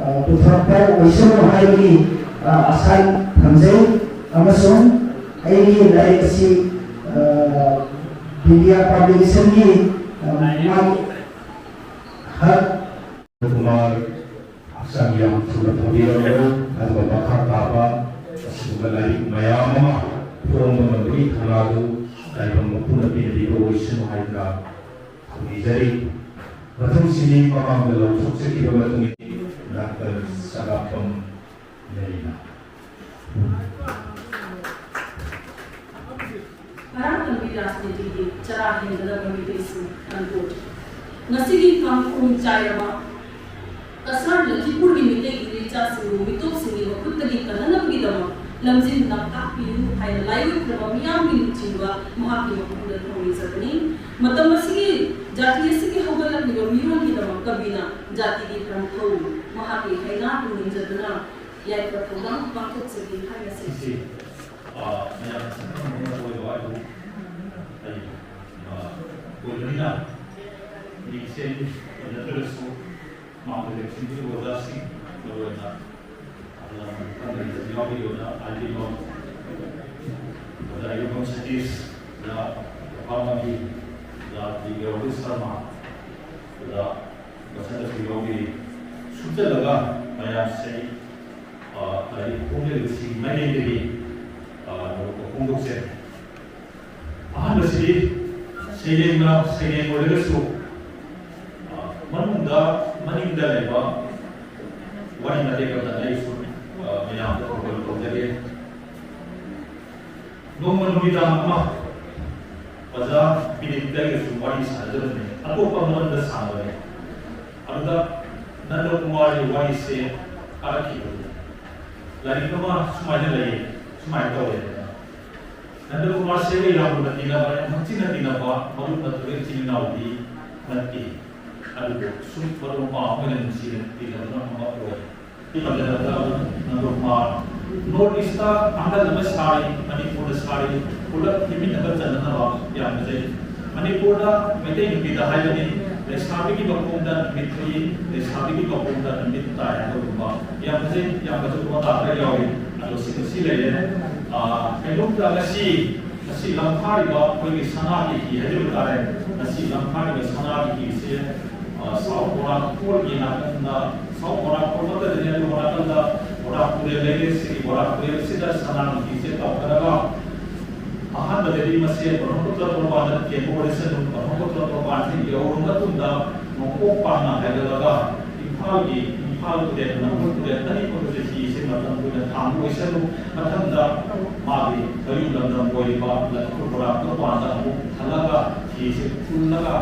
ꯑ, ꯄꯨꯊꯣꯔꯛꯄ ꯑꯣꯏꯁꯅꯨ ꯍꯥꯏꯕꯒꯤ, ꯑ, ꯑꯥꯁꯥ ꯊꯝꯖꯩ꯫ ꯑꯃꯁꯨꯡ ꯑꯩꯒꯤ ꯂꯥꯏꯔꯤꯛ ꯑꯁꯤ, ꯑ, ꯕꯤꯗ꯭ꯌꯥ ꯄꯥꯕ꯭ꯂꯤꯀꯦꯁꯟꯒꯤ, ꯑ, ꯃꯥꯒꯤ ꯍꯛ ꯀꯨꯃꯥꯔ ꯍꯛꯆꯥꯡ ꯌꯥꯝ ꯊꯨꯅ ꯐꯕꯤꯔꯝꯂꯣ, ꯑꯗꯨꯒ ꯃꯈꯥ ꯇꯥꯕ ꯑꯁꯤꯒꯨꯝꯕ ꯂꯥꯏꯔꯤꯛ ꯃꯌꯥꯝ ꯑꯃ ꯐꯣꯡꯕ ꯉꯝꯕꯒꯤ ꯊꯧꯅꯥꯗꯨ ꯂꯥꯏꯕꯛ ꯃꯄꯨꯅ ꯄꯤꯅꯕꯤꯕ ꯑꯣꯏꯁꯅꯨ ꯍꯥꯏꯗꯨꯅ ꯊꯧꯅꯤꯖꯔꯤ꯫ ꯃꯊꯪꯁꯤꯗꯤ ꯃꯃꯥꯡꯗ ꯂꯥꯎꯊꯣꯛꯆꯈꯤꯕ ꯃꯇꯨꯡ ꯏꯟꯅ ꯗꯥꯛꯇꯔ ꯁꯒꯥꯄꯝ ꯂꯩꯔꯤꯅ꯫ ꯉꯔꯥꯡ ꯇꯝꯕꯤ ꯔꯥꯖꯅꯤꯇꯤꯒꯤ ꯆꯔꯥ ꯍꯦꯟꯒꯗꯕ ꯃꯤꯑꯣꯏꯁꯤꯡ ꯀꯟꯇ꯭ꯔꯣꯜ꯫ ꯉꯁꯤꯒꯤ ꯀꯥꯡꯈꯣꯡ ꯆꯥꯏꯔꯕ ꯀꯁꯥꯔ ꯂꯈꯤꯄꯨꯔꯒꯤ ꯃꯤꯇꯩꯒꯤ ꯅꯨꯄꯤꯃꯆꯥꯁꯤꯡꯕꯨ ꯃꯤꯇꯣꯞꯁꯤꯡꯒꯤ ꯃꯈꯨꯠꯇꯒꯤ ꯀꯟꯅꯅꯕꯒꯤꯗꯃꯛ ꯂꯝꯖꯤꯡ ꯂꯝꯇꯥꯛꯄꯤꯌꯨ ꯍꯥꯏꯅ ꯂꯥꯏꯑꯣꯏꯈ꯭ꯔꯕ ꯃꯤꯌꯥꯝꯒꯤ ꯂꯨꯆꯤꯡꯕ ꯃꯍꯥꯛꯀꯤ ꯃꯐꯝꯗ ꯊꯧꯅꯤꯖꯕꯅꯤ꯫ ꯃꯇꯝ ꯑꯁꯤꯒꯤ ꯖꯥꯇꯤ ꯑꯁꯤꯒꯤ ꯍꯧꯒꯠꯂꯛꯂꯤꯕ ꯃꯤꯔꯣꯜꯒꯤꯗꯃꯛ ꯀꯕꯤꯅ ꯖꯥꯇꯤꯒꯤ ꯄ꯭ꯔꯝꯊꯧ ꯃꯍꯥꯛꯀꯤ ꯍꯩꯅꯥ ꯇꯨꯡꯏꯟꯖꯗꯨꯅ ꯌꯥꯏꯐ ꯊꯧꯗꯥꯡ ꯄꯥꯡꯊꯣꯛꯆꯒꯦ ꯍꯥꯏꯅ ꯁꯦꯝꯈꯤ꯫ ꯑ, ꯃꯌꯥꯝꯅ ꯁꯛꯈꯪꯕ ꯑꯣꯏꯕ ꯍꯥꯏꯕꯨ ꯑꯩ, ꯑ, ꯑꯣꯏꯕꯅꯤꯅ ꯃꯤꯡꯁꯦꯜ ꯑꯣꯏꯅꯗ꯭ꯔꯒꯁꯨ ꯃꯥꯡꯗ ꯂꯦꯞꯁꯤꯟꯕꯤꯔꯤꯕ ꯑꯣꯖꯥꯁꯤꯡ, ꯃꯔꯨꯑꯣꯏꯅ ꯑꯣꯖꯥ ꯃꯈꯥꯗ ꯌꯥꯎꯔꯤꯕ ꯑꯣꯖꯥ ꯑꯥꯔ ꯗꯤ ꯂꯣ, ꯑꯣꯖꯥ ꯏꯔꯝꯕꯝ ꯁꯇꯤꯁ, ꯑꯣꯖꯥ ꯄ꯭ꯔꯚꯥ ꯃꯥꯟꯕꯤ, ꯔꯥꯖ ꯒꯧꯔꯤ ꯁꯔꯃ, ꯑꯗꯨꯗ ꯃꯁꯛ ꯑꯁꯤ ꯌꯥꯎꯕꯤꯔꯤ꯫ ꯁꯨꯞꯆꯜꯂꯒ ꯃꯌꯥꯝꯁꯦ, ꯑ, ꯂꯥꯏꯔꯤꯛ ꯐꯣꯡꯂꯤꯕꯁꯤꯒꯤ ꯃꯥꯏꯀꯩꯗꯒꯤ, ꯑ, ꯅꯧꯕ ꯐꯣꯡꯗꯣꯛꯆꯔꯤ꯫ ꯑꯍꯥꯟꯕꯁꯤ ꯁꯩꯔꯦꯡꯅ ꯁꯩꯔꯦꯡ ꯑꯣꯏꯔꯒꯁꯨ, ꯑ, ꯃꯅꯨꯡꯗ, ꯃꯅꯤꯡꯗ ꯂꯩꯕ ꯋꯥꯔꯤ ꯃꯇꯦꯛ ꯑꯃꯇꯪ ꯑꯩꯁꯨ, ꯑ, ꯃꯌꯥꯝꯗ ꯄ꯭ꯔꯣꯄꯣꯖ ꯇꯧꯖꯒꯦ꯫ ꯅꯣꯡꯃ ꯅꯨꯃꯤꯗꯥꯡ ꯑꯃ ꯑꯣꯖꯥ ꯕꯤꯅꯤꯠꯀ ꯑꯩꯒꯁꯨ ꯋꯥꯔꯤ ꯁꯥꯟꯅꯖꯕꯅꯤ, ꯑꯇꯣꯞꯄ ꯃꯔꯝꯗ ꯁꯥꯟꯅꯕꯅꯤ꯫ ꯑꯗꯨꯗ ꯅꯟꯗ ꯀꯨꯃꯥꯔꯒꯤ ꯋꯥꯔꯤꯁꯦ ꯇꯥꯔꯛꯈꯤꯕꯅꯤ꯫ ꯂꯥꯏꯔꯤꯛ ꯑꯃ ꯁꯨꯃꯥꯏꯅ ꯂꯩ, ꯁꯨꯃꯥꯏꯅ ꯇꯧꯋꯦ꯫ ꯅꯟꯗ ꯀꯨꯃꯥꯔꯁꯦ ꯑꯩꯒ ꯌꯥꯝꯅ ꯇꯤꯟꯅꯕ, ꯌꯥꯝ ꯍꯛꯆꯤꯟꯅ ꯇꯤꯟꯅꯕ ꯃꯔꯨꯞ ꯅꯠꯇ꯭ꯔꯒ ꯏꯆꯤꯜ ꯏꯅꯥꯎꯗꯤ ꯅꯠꯇꯦ꯫ ꯑꯗꯨꯕꯨ ꯁꯨꯝ ꯃꯔꯨꯞ ꯃꯄꯥꯡ ꯑꯣꯏꯅ ꯅꯨꯡꯁꯤꯅ ꯇꯤꯟꯅꯕꯅ ꯑꯃ ꯑꯣꯏ꯫ ꯄꯟꯖꯔꯛꯇ ꯅꯟꯗ ꯀꯨꯃꯥꯔ ꯅꯣꯔꯠ ꯏꯁꯇ ꯄꯥꯡꯒꯜ ꯑꯃ ꯁꯥꯔꯤ, ꯃꯅꯤꯄꯨꯔꯗ ꯁꯥꯔꯤ, ꯄꯨꯂꯞ ꯍꯤꯡꯃꯤꯟꯅꯕ ꯆꯟꯅꯅꯕ ꯌꯥꯝ ꯐꯖꯩ꯫ ꯃꯅꯤꯄꯨꯔꯗ ꯃꯩꯇꯩ ꯅꯨꯄꯤꯗ ꯍꯥꯏꯕꯅꯤ, ꯂꯩꯁꯥꯕꯤꯒꯤ ꯃꯈꯣꯡꯗ ꯅꯨꯃꯤꯠ ꯊꯣꯛꯏ, ꯂꯩꯁꯥꯕꯤꯒꯤ ꯃꯈꯣꯡꯗ ꯅꯨꯃꯤꯠ ꯇꯥꯏ ꯍꯥꯏꯕꯒꯨꯝꯕ ꯌꯥꯝ ꯐꯖꯩ, ꯌꯥꯝ ꯐꯖꯕ ꯃꯇꯥꯡ ꯈꯔ ꯌꯥꯎꯏ꯫ ꯑꯗꯣ ꯁꯤ, ꯁꯤ ꯂꯩꯔꯦ꯫ ꯑꯥ, ꯀꯩꯅꯣꯝꯇ ꯉꯁꯤ, ꯉꯁꯤ ꯂꯝꯊꯥꯔꯤꯕ ꯑꯩꯈꯣꯏꯒꯤ ꯁꯅꯥꯒꯤ ꯍꯤ ꯍꯥꯏꯖꯕ ꯇꯥꯔꯦ꯫ ꯉꯁꯤ ꯂꯝꯊꯥꯔꯤꯕ ꯁꯅꯥꯒꯤ ꯍꯤꯁꯦ, ꯑꯥ, ꯁꯥꯎꯠ ꯕꯣꯔꯥ ꯀꯣꯜꯒꯤ ꯅꯥꯀꯟꯗ, ꯁꯥꯎꯠ ꯕꯣꯔꯥ ꯀꯣꯜ ꯅꯠꯇꯗꯅ ꯑꯗꯨ ꯅꯥꯀꯟꯗ ꯕꯣꯔꯥ ꯇꯨꯔꯦꯜ ꯂꯩꯔꯦ꯫ ꯁꯤꯒꯤ ꯕꯣꯔꯥ ꯇꯨꯔꯦꯜ ꯑꯁꯤꯗ ꯁꯅꯥꯒꯤ ꯍꯤꯁꯦ ꯇꯧꯊꯔꯒ ꯑꯍꯥꯟꯕꯗꯗꯤ ꯃꯁꯦ ꯕ꯭ꯔꯍ꯭ꯃꯄꯨꯇ꯭ꯔ ꯇꯣꯔꯕꯥꯟꯗ ꯊꯦꯡꯕ ꯑꯣꯏꯔꯁꯅꯨ, ꯕ꯭ꯔꯍ꯭ꯃꯄꯨꯇ꯭ꯔ ꯇꯣꯔꯕꯥꯟꯁꯤ ꯌꯧꯔꯕ ꯃꯇꯨꯡꯗ ꯅꯣꯡꯄꯣꯛ ꯄꯥꯡꯅ ꯍꯥꯏꯒꯠꯂꯒ ꯏꯝꯐꯥꯜꯒꯤ, ꯏꯝꯐꯥꯜ ꯇꯨꯔꯦꯜ, ꯅꯝꯕꯣꯜ ꯇꯨꯔꯦꯜ ꯑꯅꯤꯃꯛꯇꯁꯨ ꯍꯤꯁꯦ ꯃꯇꯝ ꯀꯨꯏꯅ ꯊꯥꯡꯕ ꯑꯣꯏꯁꯅꯨ꯫ ꯃꯊꯪꯗ ꯃꯥꯒꯤ ꯃꯌꯨꯝ ꯂꯝꯗꯝ ꯑꯣꯏꯔꯤꯕ ꯂꯐꯨ ꯕꯣꯔꯥ ꯇꯣꯔꯕꯥꯟꯗ ꯑꯃꯨꯛ ꯍꯜꯂꯒ ꯍꯤꯁꯦ ꯄꯨꯜꯂꯒ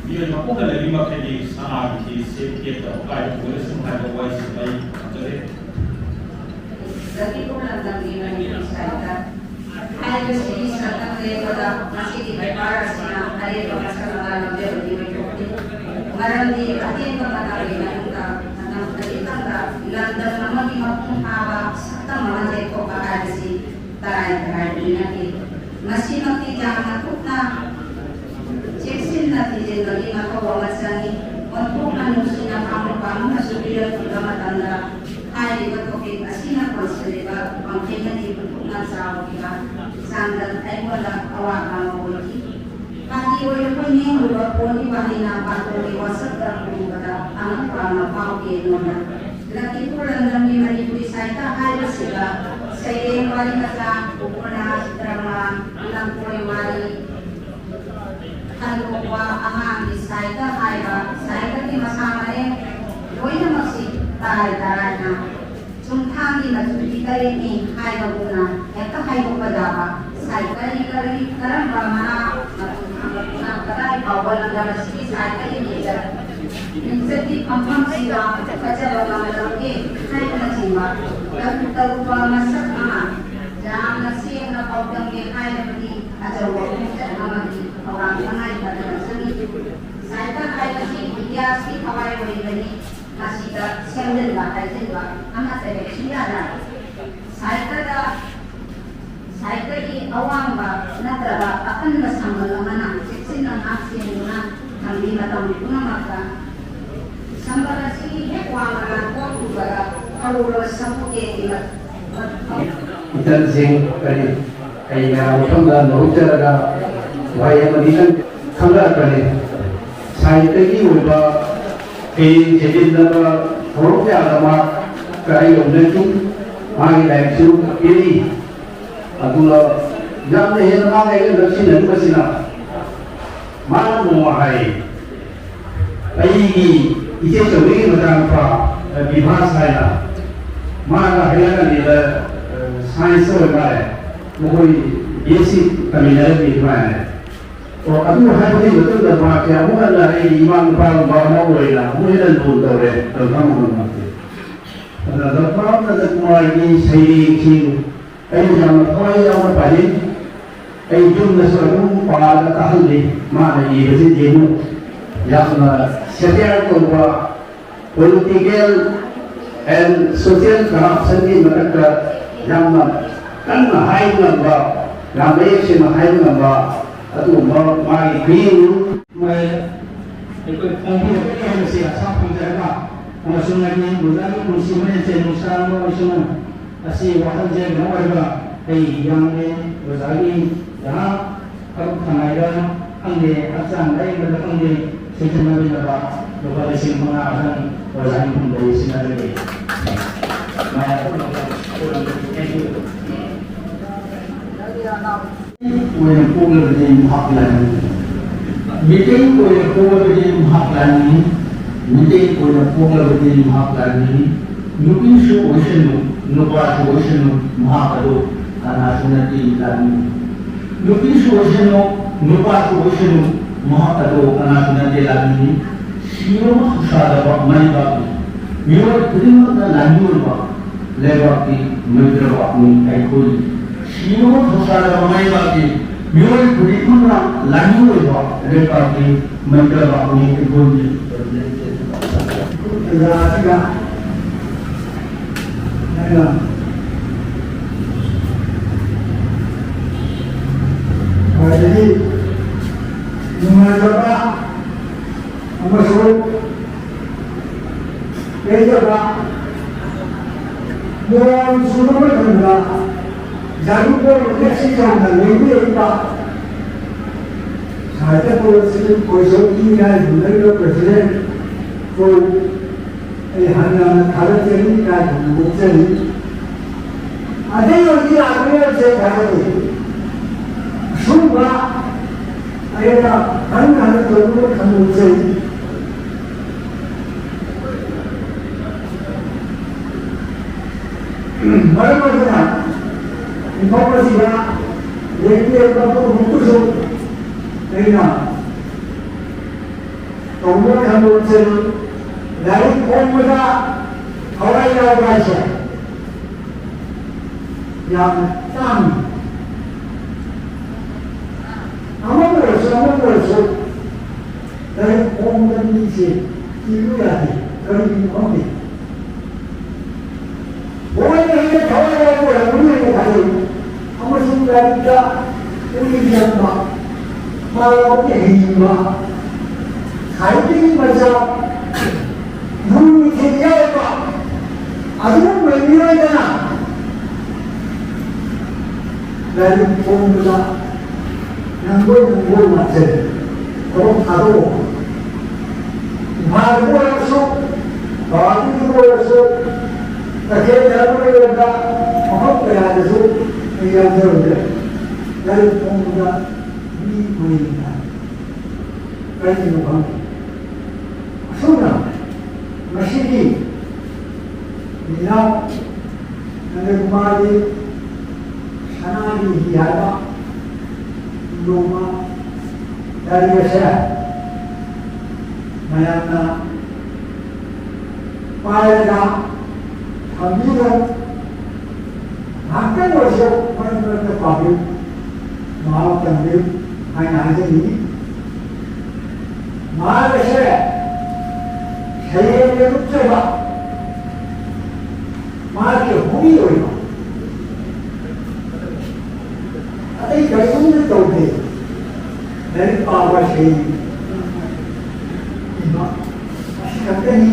ꯃꯤꯑꯣꯏ ꯃꯄꯣꯛꯅ ꯂꯩꯔꯤ ꯃꯈꯩꯒꯤ ꯁꯅꯥꯒꯤ ꯍꯤꯁꯦ ꯇꯦꯛꯇꯕ ꯀꯥꯏꯗ ꯑꯣꯏꯔꯁꯅꯨ ꯍꯥꯏꯕ ꯋꯥꯍꯩꯁꯤꯃ ꯑꯩ ꯊꯝꯖꯔꯦ꯫ ꯖꯒꯤꯄꯨꯔ ꯂꯝꯗꯝꯒꯤ ꯃꯅꯤꯄꯨꯔꯤ ꯁꯥꯍꯤꯇ꯭ꯌ ꯍꯥꯏꯕꯁꯤꯒꯤ ꯁꯛꯇꯝ ꯂꯦꯞꯄꯗ ꯃꯁꯤꯒꯤ ꯄꯦꯄꯔ ꯑꯁꯤꯅ ꯑꯔꯦꯝꯕ ꯃꯁꯛ ꯑꯃ ꯂꯧꯖꯕꯗꯤ ꯑꯣꯏꯊꯣꯛꯇꯦ꯫ ꯃꯔꯝꯗꯤ ꯑꯇꯦꯟꯕ ꯃꯇꯝꯒꯤ ꯃꯅꯨꯡꯗ ꯃꯇꯝ ꯈꯖꯤꯛꯇꯪꯗ ꯂꯝꯗꯝ ꯑꯃꯒꯤ ꯃꯄꯨꯡ ꯐꯥꯕ ꯁꯛꯇꯝ ꯑꯃ ꯂꯦꯞꯊꯣꯛꯄ ꯍꯥꯏꯕꯁꯤ ꯇꯔꯥꯏ ꯇꯔꯥꯏꯕꯨꯗꯤ ꯅꯠꯇꯦ꯫ ꯃꯁꯤꯃꯛꯇꯤ ꯌꯥꯝꯅ ꯀꯨꯞꯅ ꯆꯦꯛꯁꯤꯟꯅ ꯊꯤꯖꯤꯟꯕꯒꯤ ꯃꯊꯧ ꯑꯃ ꯆꯪꯏ꯫ ꯑꯣꯟꯊꯣꯛꯅ ꯅꯨꯡꯁꯤꯅ ꯄꯥꯝꯕ ꯑꯃꯁꯨ ꯄꯤꯔꯛꯈꯤꯕ ꯃꯇꯝꯗ ꯍꯥꯏꯔꯤꯕ ꯇꯣꯄꯤꯛ ꯑꯁꯤꯅ ꯀꯣꯟꯁꯤꯜꯂꯤꯕ ꯋꯥꯡꯈꯩꯅꯗꯤ ꯄꯨꯊꯣꯛꯅ ꯆꯥꯎꯈꯤꯕ ꯆꯥꯡꯗꯝ ꯑꯩꯉꯣꯟꯗ ꯑꯋꯥꯕ ꯑꯃ ꯑꯣꯏꯈꯤ꯫ ꯑꯣꯏꯅ ꯄꯨꯛꯅꯤꯡ ꯍꯨꯕ ꯐꯣꯟꯒꯤ ꯋꯥꯍꯩꯅ ꯄꯥꯊꯣꯛꯂꯤ ꯋꯥꯁꯛꯇ ꯎꯕꯗ ꯑꯉꯛꯄ ꯑꯃ ꯐꯥꯎꯈꯤ ꯑꯩꯉꯣꯟꯗ꯫ ꯂꯛꯈꯤꯄꯨꯔ ꯂꯝꯗꯝꯒꯤ ꯃꯅꯤꯄꯨꯔꯤ ꯁꯥꯍꯤꯇ꯭ꯌ ꯍꯥꯏꯕꯁꯤꯗ ꯁꯩꯔꯦꯡ, ꯋꯥꯔꯤ ꯃꯆꯥ, ꯎꯄꯅ꯭ꯌꯥꯁ, ꯗ꯭ꯔꯃꯥ, ꯂꯝꯀꯣꯏ ꯋꯥꯔꯤ, ꯈꯟꯗꯣꯛꯄ, ꯑꯉꯥꯡꯒꯤ ꯁꯥꯍꯤꯇ꯭ꯌ ꯍꯥꯏꯕ ꯁꯥꯍꯤꯇ꯭ꯌꯒꯤ ꯃꯁꯥ ꯃꯔꯦꯡ ꯂꯣꯏꯅꯃꯛꯁꯤ ꯇꯔꯥꯏ ꯇꯔꯥꯏꯅ ꯆꯨꯝꯊꯥꯡꯒꯤ ꯃꯆꯨꯗꯤ ꯀꯔꯤꯅꯤ ꯍꯥꯏꯕꯒꯨꯝꯅ ꯍꯦꯛꯇ ꯍꯥꯏꯗꯣꯛꯄ ꯌꯥꯕ ꯁꯥꯏꯀꯜꯒꯤ ꯀꯔꯤ ꯀꯔꯝꯕ ꯃꯅꯥ ꯃꯇꯨ ꯀꯗꯥꯏ ꯐꯥꯎꯕ ꯂꯝꯗꯝ ꯑꯁꯤꯒꯤ ꯁꯥꯏꯀꯜꯒꯤ ꯃꯤꯡꯆꯠ, ꯃꯤꯡꯆꯠꯀꯤ ꯐꯝꯐꯝꯁꯤꯗ ꯐꯖꯕ ꯉꯝꯂꯕꯒꯦ ꯍꯥꯏꯕꯅꯆꯤꯡꯕ ꯇꯔꯨ ꯇꯔꯨꯕ ꯃꯁꯛ ꯑꯃ ꯌꯥꯝꯅ ꯁꯦꯡꯅ ꯄꯥꯎꯗꯝꯒꯦ ꯍꯥꯏꯔꯕꯗꯤ ꯑꯆꯧꯕ ꯈꯣꯡꯆꯠ ꯑꯃꯒꯤ ꯊꯧꯔꯥꯡ ꯇꯉꯥꯏ ꯐꯗꯅ ꯆꯪꯏ꯫ ꯁꯥꯏꯀꯜ ꯍꯥꯏꯕꯁꯤ ꯏꯇꯤꯍꯥꯁꯀꯤ ꯊꯋꯥꯏ ꯑꯣꯏꯔꯤꯕꯅꯤ꯫ ꯃꯁꯤꯗ ꯁꯦꯝꯖꯤꯟꯕ ꯍꯥꯏꯖꯤꯟꯕ ꯑꯃꯠꯇ ꯍꯦꯛ ꯁꯨꯡꯌꯥ ꯌꯥꯗꯦ꯫ ꯁꯥꯍꯤꯇ꯭ꯌꯗ, ꯁꯥꯍꯤꯇ꯭ꯌꯒꯤ ꯑꯋꯥꯡꯕ ꯅꯠꯇ꯭ꯔꯒ ꯑꯀꯟꯕ ꯁꯝꯕꯜ ꯑꯃꯅ ꯆꯦꯛꯁꯤꯟꯅ ꯉꯥꯛ ꯁꯦꯟꯗꯨꯅ ꯊꯝꯕꯤ꯫ ꯃꯇꯝ ꯄꯨꯝꯅꯃꯛꯇ ꯁꯝꯕꯜ ꯑꯁꯤ ꯍꯦꯛ ꯋꯥꯡꯅ ꯂꯥꯟꯊꯣꯛꯂꯨꯕꯗ ꯍꯧꯔꯕ ꯁꯃꯨꯗ꯭ꯔꯒꯤ ꯃ-, ꯃ-, ꯏꯆꯟꯁꯤꯡ ꯀꯔꯤ ꯀꯩꯅ ꯃꯐꯝꯗ ꯅꯣꯛꯆꯔꯒ ꯋꯥꯍꯩ ꯑꯃꯅꯤꯇꯪ ꯈꯪꯂꯛꯄꯅꯤ꯫ ꯁꯥꯍꯤꯇ꯭ꯌꯒꯤ ꯑꯣꯏꯕ ꯍꯌꯦꯡ ꯆꯦꯟꯃꯤꯟꯅꯕ ꯊꯧꯔꯝ ꯀꯌꯥꯗ ꯃꯥ ꯀꯔꯤ ꯌꯧꯅꯈꯤ, ꯃꯥꯒꯤ ꯂꯥꯏꯔꯤꯛꯁꯨ ꯄꯤꯔꯤ꯫ ꯑꯗꯨꯒ ꯌꯥꯝꯅ ꯍꯦꯟꯅ ꯃꯥꯒ ꯑꯩꯒ ꯅꯛꯁꯤꯟꯅꯔꯤꯕꯁꯤꯅ ꯃꯥꯅ ꯅꯣꯡꯃ ꯍꯥꯏ, ꯑꯩꯒꯤ ꯏꯆꯦ ꯆꯧꯕꯤꯒꯤ ꯃꯆꯥꯅꯨꯄꯥ, ꯑ, ꯕꯤꯚꯥꯁ ꯍꯥꯏꯅ, ꯃꯥꯅ ꯍꯌꯔ ꯁꯦꯀꯦꯟꯗꯔꯤꯗ, ꯑ, ꯁꯥꯏꯟꯁꯇ ꯑꯣꯏ ꯃꯥꯜꯂꯦ, ꯃꯈꯣꯏ ꯕꯤ ꯑꯦꯁ ꯁꯤ ꯇꯝꯃꯤꯟꯅꯔꯝꯃꯤ ꯑꯗꯨꯃꯥꯏꯅ꯫ ꯑꯣ, ꯑꯗꯨ ꯍꯥꯏꯕꯒꯤ ꯃꯇꯨꯡꯗ ꯃꯥ ꯀꯌꯥꯃꯨꯛ ꯍꯟꯅ ꯑꯩꯒꯤ ꯏꯃꯥ ꯅꯨꯄꯥꯒꯨꯝꯕ ꯑꯃ ꯑꯣꯏꯅ ꯑꯃꯨꯛ ꯍꯦꯟꯅ ꯂꯨꯅ ꯇꯧꯔꯦ, ꯗꯣꯛꯇꯔ ꯃꯣꯍꯟ ꯃꯥꯔꯇꯤ꯫ ꯑꯗꯨꯅ ꯗꯣꯛꯇꯔ ꯔꯥꯖꯦꯟꯗ꯭ꯔ ꯀꯨꯃꯥꯔꯒꯤ ꯁꯩꯔꯦꯡꯁꯤꯡ ꯑꯩꯅ ꯌꯥꯝꯅ ꯊꯋꯥꯏ ꯌꯥꯎꯅ ꯄꯥꯖꯩ꯫ ꯑꯩ ꯌꯨꯝꯗꯁꯨ ꯑꯗꯨꯝ ꯄꯥꯔꯒ ꯇꯥꯍꯜꯂꯤ꯫ ꯃꯥꯅ ꯏꯕꯁꯤ ꯌꯦꯡꯉꯨ, ꯌꯥꯝꯅ satire ꯇꯧꯕ, political and social corruption ꯒꯤ ꯃꯊꯛꯇ ꯌꯥꯝꯅ ꯀꯟꯅ ꯍꯥꯏꯕ ꯉꯝꯕ, ꯌꯥꯝ ꯃꯌꯦꯛ ꯁꯦꯡꯅ ꯍꯥꯏꯕ ꯉꯝꯕ ꯑꯗꯨꯒꯨꯝꯕ ꯃꯥꯒꯤ ꯈꯨꯌꯦꯡ꯫ ꯑꯩꯈꯣꯏ ꯐꯣꯡꯕꯤꯔꯛꯀꯅꯤ ꯍꯥꯏꯕꯁꯤ ꯑꯁꯥ ꯊꯝꯖꯔꯒ, ꯑꯃꯁꯨꯡ ꯑꯩꯒꯤ ꯑꯣꯖꯥꯒꯤ ꯄꯨꯟꯁꯤ ꯃꯔꯦꯜꯁꯦ ꯅꯨꯡꯁꯥꯡꯕ ꯑꯣꯏꯁꯅꯨ꯫ ꯑꯁꯤ ꯋꯥꯈꯜꯁꯦ ꯀꯩꯅꯣ ꯑꯣꯏꯔꯒ ꯑꯩ ꯌꯥꯝꯅ ꯑꯣꯖꯥꯒꯤ ꯉꯥꯏꯍꯥꯛ ꯊꯕꯛ ꯊꯪꯉꯥꯏꯗ ꯈꯪꯗꯦ, ꯍꯛꯆꯥꯡ ꯂꯥꯌꯦꯡꯕꯗ ꯈꯪꯗꯦ, ꯁꯤꯖꯤꯟꯅꯕꯤꯅꯕ ꯂꯨꯄꯥ ꯂꯤꯁꯤꯡ ꯃꯉꯥ ꯈꯛꯇꯪ ꯑꯣꯖꯥꯒꯤ ꯃꯐꯝꯗ ꯑꯩ ꯁꯤꯟꯅꯖꯒꯦ꯫ ꯃꯌꯥꯝ ꯄꯨꯝꯅꯃꯛ ꯄꯨꯝꯅꯃꯛ thank you꯫ ꯑꯣꯏꯅ ꯄꯣꯛꯂꯕꯗꯤ ꯃꯍꯥꯛ ꯂꯥꯟꯃꯤ꯫ ꯃꯤꯇꯩ ꯑꯣꯏꯅ ꯄꯣꯛꯂꯕꯗꯤ ꯃꯍꯥꯛ ꯂꯥꯟꯃꯤ꯫ ꯃꯤꯇꯩ ꯑꯣꯏꯅ ꯄꯣꯛꯂꯕꯗꯤ ꯃꯍꯥꯛ ꯂꯥꯟꯃꯤ꯫ ꯅꯨꯄꯤꯁꯨ ꯑꯣꯏꯁꯅꯨ, ꯅꯨꯄꯥꯁꯨ ꯑꯣꯏꯁꯅꯨ, ꯃꯍꯥꯛ ꯑꯗꯨ ꯀꯅꯥꯁꯨ ꯅꯠꯇꯦ ꯂꯥꯟꯃꯤ꯫ ꯅꯨꯄꯤꯁꯨ ꯑꯣꯏꯁꯅꯨ, ꯅꯨꯄꯥꯁꯨ ꯑꯣꯏꯁꯅꯨ, ꯃꯍꯥꯛ ꯑꯗꯨ ꯀꯅꯥꯁꯨ ꯅꯠꯇꯦ ꯂꯥꯟꯃꯤ꯫ ꯁꯤꯕ ꯊꯧꯁꯥꯗꯕ ꯃꯩꯕꯥꯛꯅꯤ꯫ ꯃꯤꯑꯣꯏ ꯈꯨꯗꯤꯡꯃꯛꯅ ꯂꯥꯟꯃꯤ ꯑꯣꯏꯕ ꯂꯩꯕꯥꯛꯀꯤ ꯃꯩꯇ꯭ꯔꯕꯥꯛꯅꯤ ꯑꯩꯈꯣꯏ꯫ ꯁꯤꯕ ꯊꯧꯁꯥꯗꯕ ꯃꯩꯕꯥꯛꯀꯤ ꯃꯤꯑꯣꯏ ꯈꯨꯗꯤꯡꯃꯛꯅ ꯂꯥꯟꯃꯤ ꯑꯣꯏꯕ ꯂꯩꯕꯥꯛꯀꯤ ꯃꯩꯇ꯭ꯔꯕꯥꯛꯅꯤ ꯑꯩꯈꯣꯏꯒꯤ꯫ ꯇꯥꯟꯖꯥ ꯑꯁꯤꯗ ꯑꯩꯅ ꯈ꯭ꯋꯥꯏꯗꯒꯤ ꯅꯨꯡꯉꯥꯏꯖꯕ ꯑꯃꯁꯨꯡ ꯄꯦꯟꯖꯕ ꯃꯣꯟ ꯁꯨꯕ ꯃꯇꯝꯗ ꯖꯥꯔꯨ ꯄꯣꯔꯣ ꯉꯁꯤ ꯌꯥꯝꯅ ꯂꯦꯡꯕꯤꯔꯛꯏꯕ ꯁꯥꯍꯤꯇ꯭ꯌ ꯄꯣꯔꯣꯁꯤ ꯈꯣꯏꯁꯣꯛꯀꯤ ꯍꯥꯏꯗꯨꯅ ꯂꯩꯔꯤꯕ ꯄ꯭ꯔꯁꯤꯗꯦꯟ ꯀꯣ ꯑꯩ ꯍꯟꯅ ꯍꯟꯅ ꯊꯥꯒꯠꯆꯔꯤ, ꯏꯀꯥꯏ ꯈꯨꯝꯅꯕ ꯎꯠꯆꯔꯤ꯫ ꯑꯇꯩ ꯑꯣꯏꯗꯤ ꯂꯥꯛꯄ ꯌꯥꯗꯦ ꯊꯥꯒꯠꯂꯤ꯫ ꯑꯁꯨꯝꯕ ꯑꯩꯅ ꯍꯟꯅ ꯍꯟꯅ ꯇꯧꯅꯕ ꯈꯪꯍꯧꯖꯩ꯫ ꯃꯔꯝ ꯑꯗꯨꯅ ꯃꯐꯝ ꯑꯁꯤꯗ ꯂꯦꯡꯕꯤꯔꯛꯄ ꯄꯨꯝꯅꯃꯛꯄꯨꯁꯨ ꯑꯩꯅ ꯇꯧꯅꯕ ꯈꯪꯍꯧꯖꯩ꯫ ꯂꯥꯏꯔꯤꯛ ꯐꯣꯡꯕꯗ ꯊꯋꯥꯏ ꯌꯥꯎꯕ ꯍꯥꯏꯁꯦ ꯌꯥꯝꯅ ꯇꯥꯡꯏ꯫ ꯑꯃꯕꯨ ꯑꯣꯏꯔꯁꯨ, ꯑꯃꯕꯨ ꯑꯣꯏꯔꯁꯨ, ꯂꯥꯏꯔꯤꯛ ꯐꯣꯡꯕꯗ ꯃꯤꯁꯦ ꯏꯌꯨ ꯌꯥꯗꯦ꯫ ꯀꯔꯤꯒꯤꯅꯣ ꯈꯪꯗꯦ꯫ ꯃꯣꯏꯅ ꯍꯦꯟꯅ ꯊꯋꯥꯏ ꯌꯥꯎꯕ ꯑꯣꯏꯔꯝꯒꯅꯤ ꯍꯥꯏꯅ ꯊꯥꯖꯩ꯫ ꯑꯃꯁꯨꯡ ꯂꯥꯏꯔꯤꯛꯇ ꯄꯨꯛꯅꯤꯡ ꯆꯪꯕ, ꯄꯥꯕꯒꯤ ꯍꯩꯅꯤꯡꯕ, ꯁꯥꯍꯤꯇ꯭ꯌꯒꯤ ꯃꯆꯥꯛ ꯅꯨꯡꯒꯤ ꯊꯤꯟ ꯌꯥꯎꯕ ꯑꯗꯨꯒꯨꯝꯕ ꯃꯤꯑꯣꯏꯗꯅ ꯂꯥꯏꯔꯤꯛ ꯐꯣꯡꯕꯗ ꯅꯪꯕꯣꯏ ꯅꯪꯕꯣꯏ ꯉꯥꯛꯇꯅꯤ꯫ ꯊꯕꯛ ꯊꯥꯗꯣꯛꯑꯣ꯫ ꯏꯝꯐꯥꯜꯗꯕꯨ ꯑꯣꯏꯔꯁꯨ, ꯒꯨꯋꯥꯍꯥꯇꯤꯗꯕꯨ ꯑꯣꯏꯔꯁꯨ, ꯇꯈꯦꯜ ꯗꯥꯝ ꯂꯩꯔꯣꯝꯗ ꯃꯐꯝ ꯀꯌꯥꯗꯁꯨ ꯑꯩ ꯌꯥꯎꯖꯔꯨꯔꯦ꯫ ꯂꯥꯏꯔꯤꯛ ꯐꯣꯡꯕꯗ ꯃꯤ ꯀꯨꯟ ꯍꯦꯟꯅ ꯀꯔꯤꯒꯤꯅꯣ ꯈꯪꯗꯦ꯫ ꯑꯁꯨꯝꯅ ꯉꯁꯤꯒꯤ ꯃꯤꯅꯥ ꯅꯟꯗꯀꯨꯃꯥꯔꯒꯤ ꯁꯅꯥꯒꯤ ꯍꯤ ꯍꯥꯏꯕ ꯅꯣꯡꯃ ꯂꯥꯏꯔꯤꯛ ꯑꯁꯦ ꯃꯌꯥꯝꯅ ꯄꯥꯏꯔꯒ ꯊꯝꯕꯤꯔꯣ꯫ ꯉꯥꯏꯍꯥꯛꯇꯪ ꯑꯣꯏꯔꯁꯨ ꯃꯔꯛ ꯃꯔꯛꯇ ꯄꯥꯕꯤꯌꯨ, ꯃꯍꯥꯛ ꯇꯝꯕꯤꯌꯨ ꯍꯥꯏꯅ ꯍꯥꯏꯖꯅꯤꯡꯏ꯫ ꯃꯍꯥꯛ ꯑꯁꯦ ꯁꯩꯔꯦꯡ ꯂꯦꯞꯆꯕ, ꯃꯍꯥꯛꯀꯤ ꯍꯣꯕꯤ ꯑꯣꯏꯕ, ꯑꯇꯩ ꯀꯔꯤꯒꯨꯝꯕ ꯇꯧꯗꯦ꯫ ꯂꯥꯏꯔꯤꯛ ꯄꯥꯕ, ꯁꯩꯔꯦꯡ ꯏꯕ, ꯑꯁꯤ ꯈꯛꯇꯅꯤ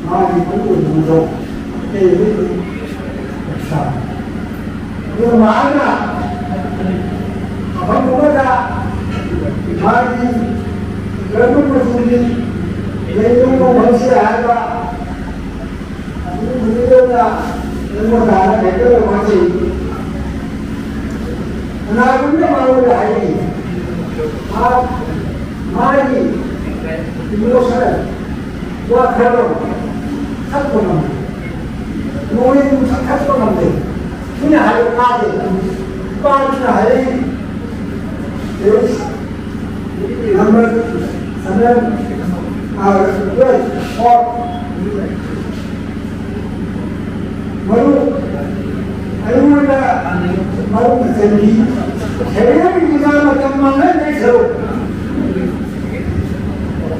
ꯃꯥꯒꯤ ꯃꯔꯨ ꯑꯣꯏꯕ ꯃꯊꯧ꯫ ꯑꯇꯩ ꯑꯇꯩ ꯄꯩꯁꯥ꯫ ꯑꯗꯨꯒ ꯃꯍꯥꯛꯅ ꯃꯐꯝ ꯑꯃꯗ ꯃꯥꯒꯤ ꯀꯔꯝꯕ ꯃꯆꯨꯒꯤ ꯂꯩꯅꯣ ꯐꯪꯁꯤ ꯍꯥꯏꯕ ꯑꯗꯨꯒꯨꯝꯕꯗꯨꯗ ꯑꯩꯉꯣꯟꯗ ꯍꯥꯏꯔꯛꯀꯗꯕ ꯋꯥꯁꯤ ꯀꯅꯥꯒꯨꯝꯕꯅ ꯃꯉꯣꯟꯗ ꯍꯥꯏꯔꯛꯏ꯫ ꯃꯥ, ꯃꯥꯒꯤ emotional ꯋꯥꯈꯜꯂꯣꯟ ꯊꯛꯄ ꯉꯝꯗꯦ꯫ ꯅꯣꯡꯂꯩ ꯅꯨꯡꯁꯤꯠ ꯊꯛꯄ ꯉꯝꯗꯦ꯫ ꯃꯤꯅ ꯍꯥꯏꯕ ꯇꯥꯗꯦ꯫ ꯅꯨꯄꯥꯗꯨꯅ ꯍꯥꯏꯔꯛꯏ꯫ Number, number, uh, twelve, four. ꯃꯔꯨ, ꯑꯩꯉꯣꯟꯗ ꯃꯔꯨ ꯆꯟꯕꯤ꯫ ꯁꯦꯔꯦꯜꯒꯤꯁꯤꯅ ꯃꯇꯝ ꯃꯥꯡꯍꯟꯕꯒꯤ ꯁꯔꯨꯛ꯫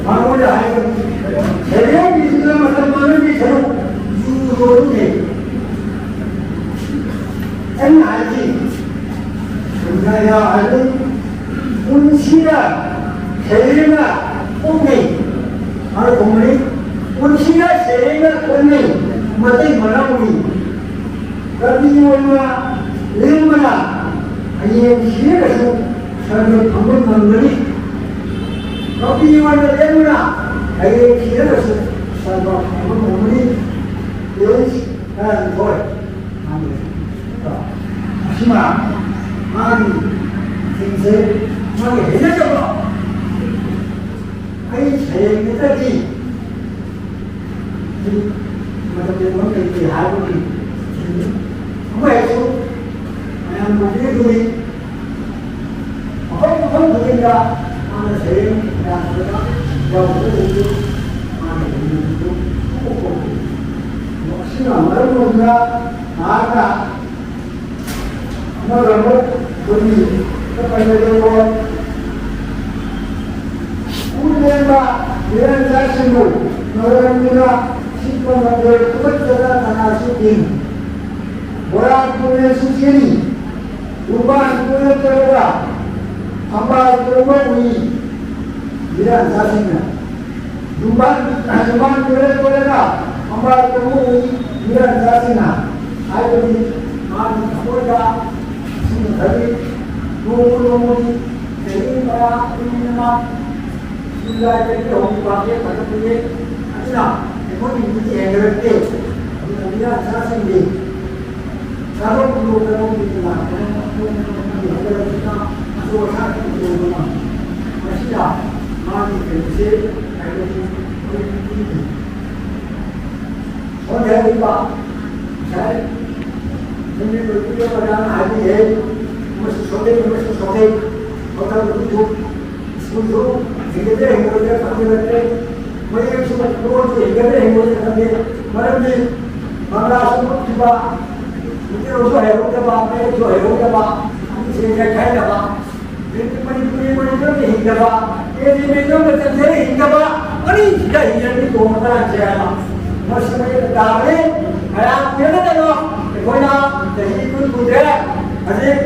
ꯃꯉꯣꯟꯗ ꯍꯥꯏꯕ, ꯁꯦꯔꯦꯜꯒꯤꯁꯤꯅ ꯃꯇꯝ ꯃꯥꯡꯍꯟꯕꯒꯤ ꯁꯔꯨꯛ ꯌꯨ ꯌꯣꯜꯂꯨꯅꯦ꯫ ꯑꯩꯅ ꯍꯥꯏꯈꯤ, ꯁꯨꯝꯅ ꯌꯥ ꯍꯥꯏꯕ ꯄꯨꯟꯁꯤꯗ ꯁꯩꯔꯦꯡꯅ ꯄꯣꯛꯅꯩ꯫ ꯃꯔꯨꯞ ꯀꯨꯝꯍꯩ ꯄꯨꯟꯁꯤꯗ ꯁꯩꯔꯦꯡꯅ ꯄꯣꯛꯅꯩ꯫ ꯃꯇꯩ ꯃꯅꯥꯎꯅꯤ꯫ ꯀꯕꯤ ꯑꯣꯏꯅ ꯂꯦꯡꯕꯅ ꯍꯌꯦꯡ ꯁꯤꯔꯒꯁꯨ ꯁꯔꯕ ꯐꯪꯕ ꯉꯝꯒꯅꯤ꯫ ꯀꯕꯤ ꯑꯣꯏꯅ ꯂꯦꯡꯗꯨꯅ ꯍꯌꯦꯡ ꯁꯤꯔꯒꯁꯨ ꯁꯔꯕ ꯐꯪꯕ ꯉꯝꯒꯅꯤ꯫ ꯄꯦꯖ ꯇꯔꯥꯅꯤꯊꯣꯏ꯫ ꯑꯁꯤꯃ ꯃꯥꯒꯤ ꯊꯤꯝꯁꯦ ꯃꯥꯒꯤ ꯍꯩꯅꯖꯕ꯫ ꯑꯩ ꯁꯩꯔꯦꯡ ꯅꯠꯇ꯭ꯔꯗꯤ ꯃꯇꯝ ꯂꯦꯟꯐꯝ ꯂꯩꯇꯦ ꯍꯥꯏꯕꯒꯤ ꯊꯤꯝꯅꯤ꯫ ꯑꯃ ꯍꯦꯛꯁꯨ ꯃꯌꯥꯝ ꯎꯕꯤꯔꯤꯗꯨꯅꯤ꯫ ꯃꯐꯝ ꯃꯐꯝ ꯈꯨꯗꯤꯡꯗ ꯃꯥꯅ ꯁꯩꯔꯦꯡ ꯌꯥꯝꯗꯅ ꯌꯥꯎꯕꯗꯒꯤ ꯃꯥꯅ ꯍꯤꯡꯂꯤꯕꯗꯨ ꯎꯕ ꯐꯪꯏ꯫ ꯑꯁꯤꯅ ꯃꯔꯝ ꯑꯣꯏꯗꯨꯅ ꯃꯍꯥꯛꯅ ꯑꯃꯒ ꯑꯃꯨꯛ ꯑꯩꯈꯣꯏꯒꯤ ꯆꯠꯄ ꯂꯦꯡꯕ ꯎ ꯂꯦꯡꯕ ꯃꯤꯔꯝꯆꯥꯁꯤꯡꯕꯨ ꯅꯧꯔꯝꯗꯨꯅ ꯁꯤꯠꯄ ꯃꯇꯣꯜ ꯊꯨꯒꯠꯆꯅ ꯀꯅꯥꯁꯨ ꯊꯤꯡ꯫ ꯕꯣꯔꯥ ꯇꯨꯔꯦꯜꯁꯨ ꯆꯦꯜꯂꯤ꯫ ꯂꯨꯄꯥ ꯇꯨꯔꯦꯜ ꯆꯠꯂꯒ ꯊꯝꯕꯥꯜ ꯇꯧꯕ ꯎꯏ ꯃꯤꯔꯝꯆꯥꯁꯤꯡꯅ꯫ ꯌꯨꯝꯕꯥꯟ, ꯌꯨꯝꯕꯥꯟ ꯀꯣꯏꯔ ꯀꯣꯏꯔꯒ ꯊꯝꯕꯥꯜ ꯇꯧꯕ ꯎꯏ ꯃꯤꯔꯝꯆꯥꯁꯤꯡꯅ ꯍꯥꯏꯕꯗꯤ ꯃꯥꯒꯤ ꯊꯃꯣꯏꯗ ꯑꯁꯨꯝꯅ ꯈꯜꯂꯤ, ꯅꯣꯡꯃ ꯅꯣꯡꯃꯒꯤ ꯆꯍꯤ ꯇꯔꯥ ꯀꯨꯟ ꯑꯃ ꯖꯨꯂꯥꯏꯗꯒꯤ ꯍꯧꯈꯤꯕ ꯍꯦꯛ ꯐꯒꯠꯄꯅꯤ꯫ ꯑꯗꯨꯅ ꯑꯩꯈꯣꯏꯒꯤ ꯃꯤꯗꯤ ꯍꯦꯟꯒꯠꯂꯛꯇꯦ꯫ ꯑꯗꯨꯅ ꯃꯤꯔꯝꯆꯥꯁꯤꯡꯗꯤ ꯆꯥꯔꯣꯛ ꯂꯣꯏꯗꯅ ꯂꯥꯛꯄꯅ ꯑꯆꯧ ꯑꯁꯥꯡ ꯇꯧꯕꯅ ꯃꯁꯤꯅ ꯃꯥꯒꯤ ꯀꯩꯅꯣꯁꯦ ꯍꯥꯏꯕꯗꯤ ꯑꯩꯈꯣꯏ ꯅꯨꯄꯤꯒꯤ ꯁꯣꯟꯊꯔꯤꯕ ꯉꯁꯥꯏ ꯅꯨꯃꯤꯠ ꯑꯣꯏꯕꯤꯔꯤꯕ ꯑꯣꯖꯥꯅ ꯍꯥꯏꯕꯤꯔꯦ꯫ ꯑꯃꯁꯨ ꯁꯣꯟꯊꯩ, ꯑꯃꯁꯨ ꯁꯣꯟꯊꯩ꯫ ꯁꯣꯟꯊꯕꯗꯨꯁꯨ ꯁ꯭ꯀꯨꯜꯁꯨ ꯍꯤꯡꯒꯗ꯭ꯔꯥ ꯍꯤꯡꯉꯣꯏꯗ꯭ꯔꯥ ꯈꯪꯖꯔꯛꯇ꯭ꯔꯦ꯫ ꯃꯌꯦꯛꯁꯨ ꯂꯣꯟꯁꯨ ꯍꯤꯡꯒꯗ꯭ꯔꯥ ꯍꯤꯡꯉꯣꯏꯗ꯭ꯔꯥ ꯈꯪꯗꯦ꯫ ꯃꯔꯝꯗꯤ ꯕꯪꯂꯥꯁꯨ ꯂꯣꯟꯈꯤꯕ, ꯃꯩꯇꯩꯂꯣꯟꯁꯨ ꯍꯩꯍꯧꯗꯕ, ꯃꯌꯦꯛꯁꯨ ꯍꯩꯍꯧꯗꯕ, ꯑꯅꯤꯁꯦ ꯌꯩꯈꯥꯏꯅꯕ꯫ ꯃꯅꯤꯄꯨꯔꯤ ꯃꯩꯇꯩꯂꯣꯟꯗ ꯍꯤꯡꯗꯕ, ꯃꯩꯇꯩꯂꯣꯟꯗ ꯆꯪꯖꯔ ꯍꯤꯡꯗꯕ, ꯑꯅꯤꯁꯤꯗ ꯍꯤꯡꯖꯔꯗꯤ ꯇꯣꯡꯕ ꯀꯅꯥꯁꯦ ꯍꯥꯏꯕ꯫ ꯃꯁꯤ ꯃꯌꯦꯛ ꯇꯥꯕꯅꯤ꯫ ꯀꯌꯥꯝ ꯀꯨꯏꯔꯒꯗꯅꯣ ꯑꯩꯈꯣꯏꯅ ꯆꯍꯤ ꯀꯨꯟ ꯁꯨꯗ꯭ꯔꯦ꯫ ꯍꯧꯖꯤꯛ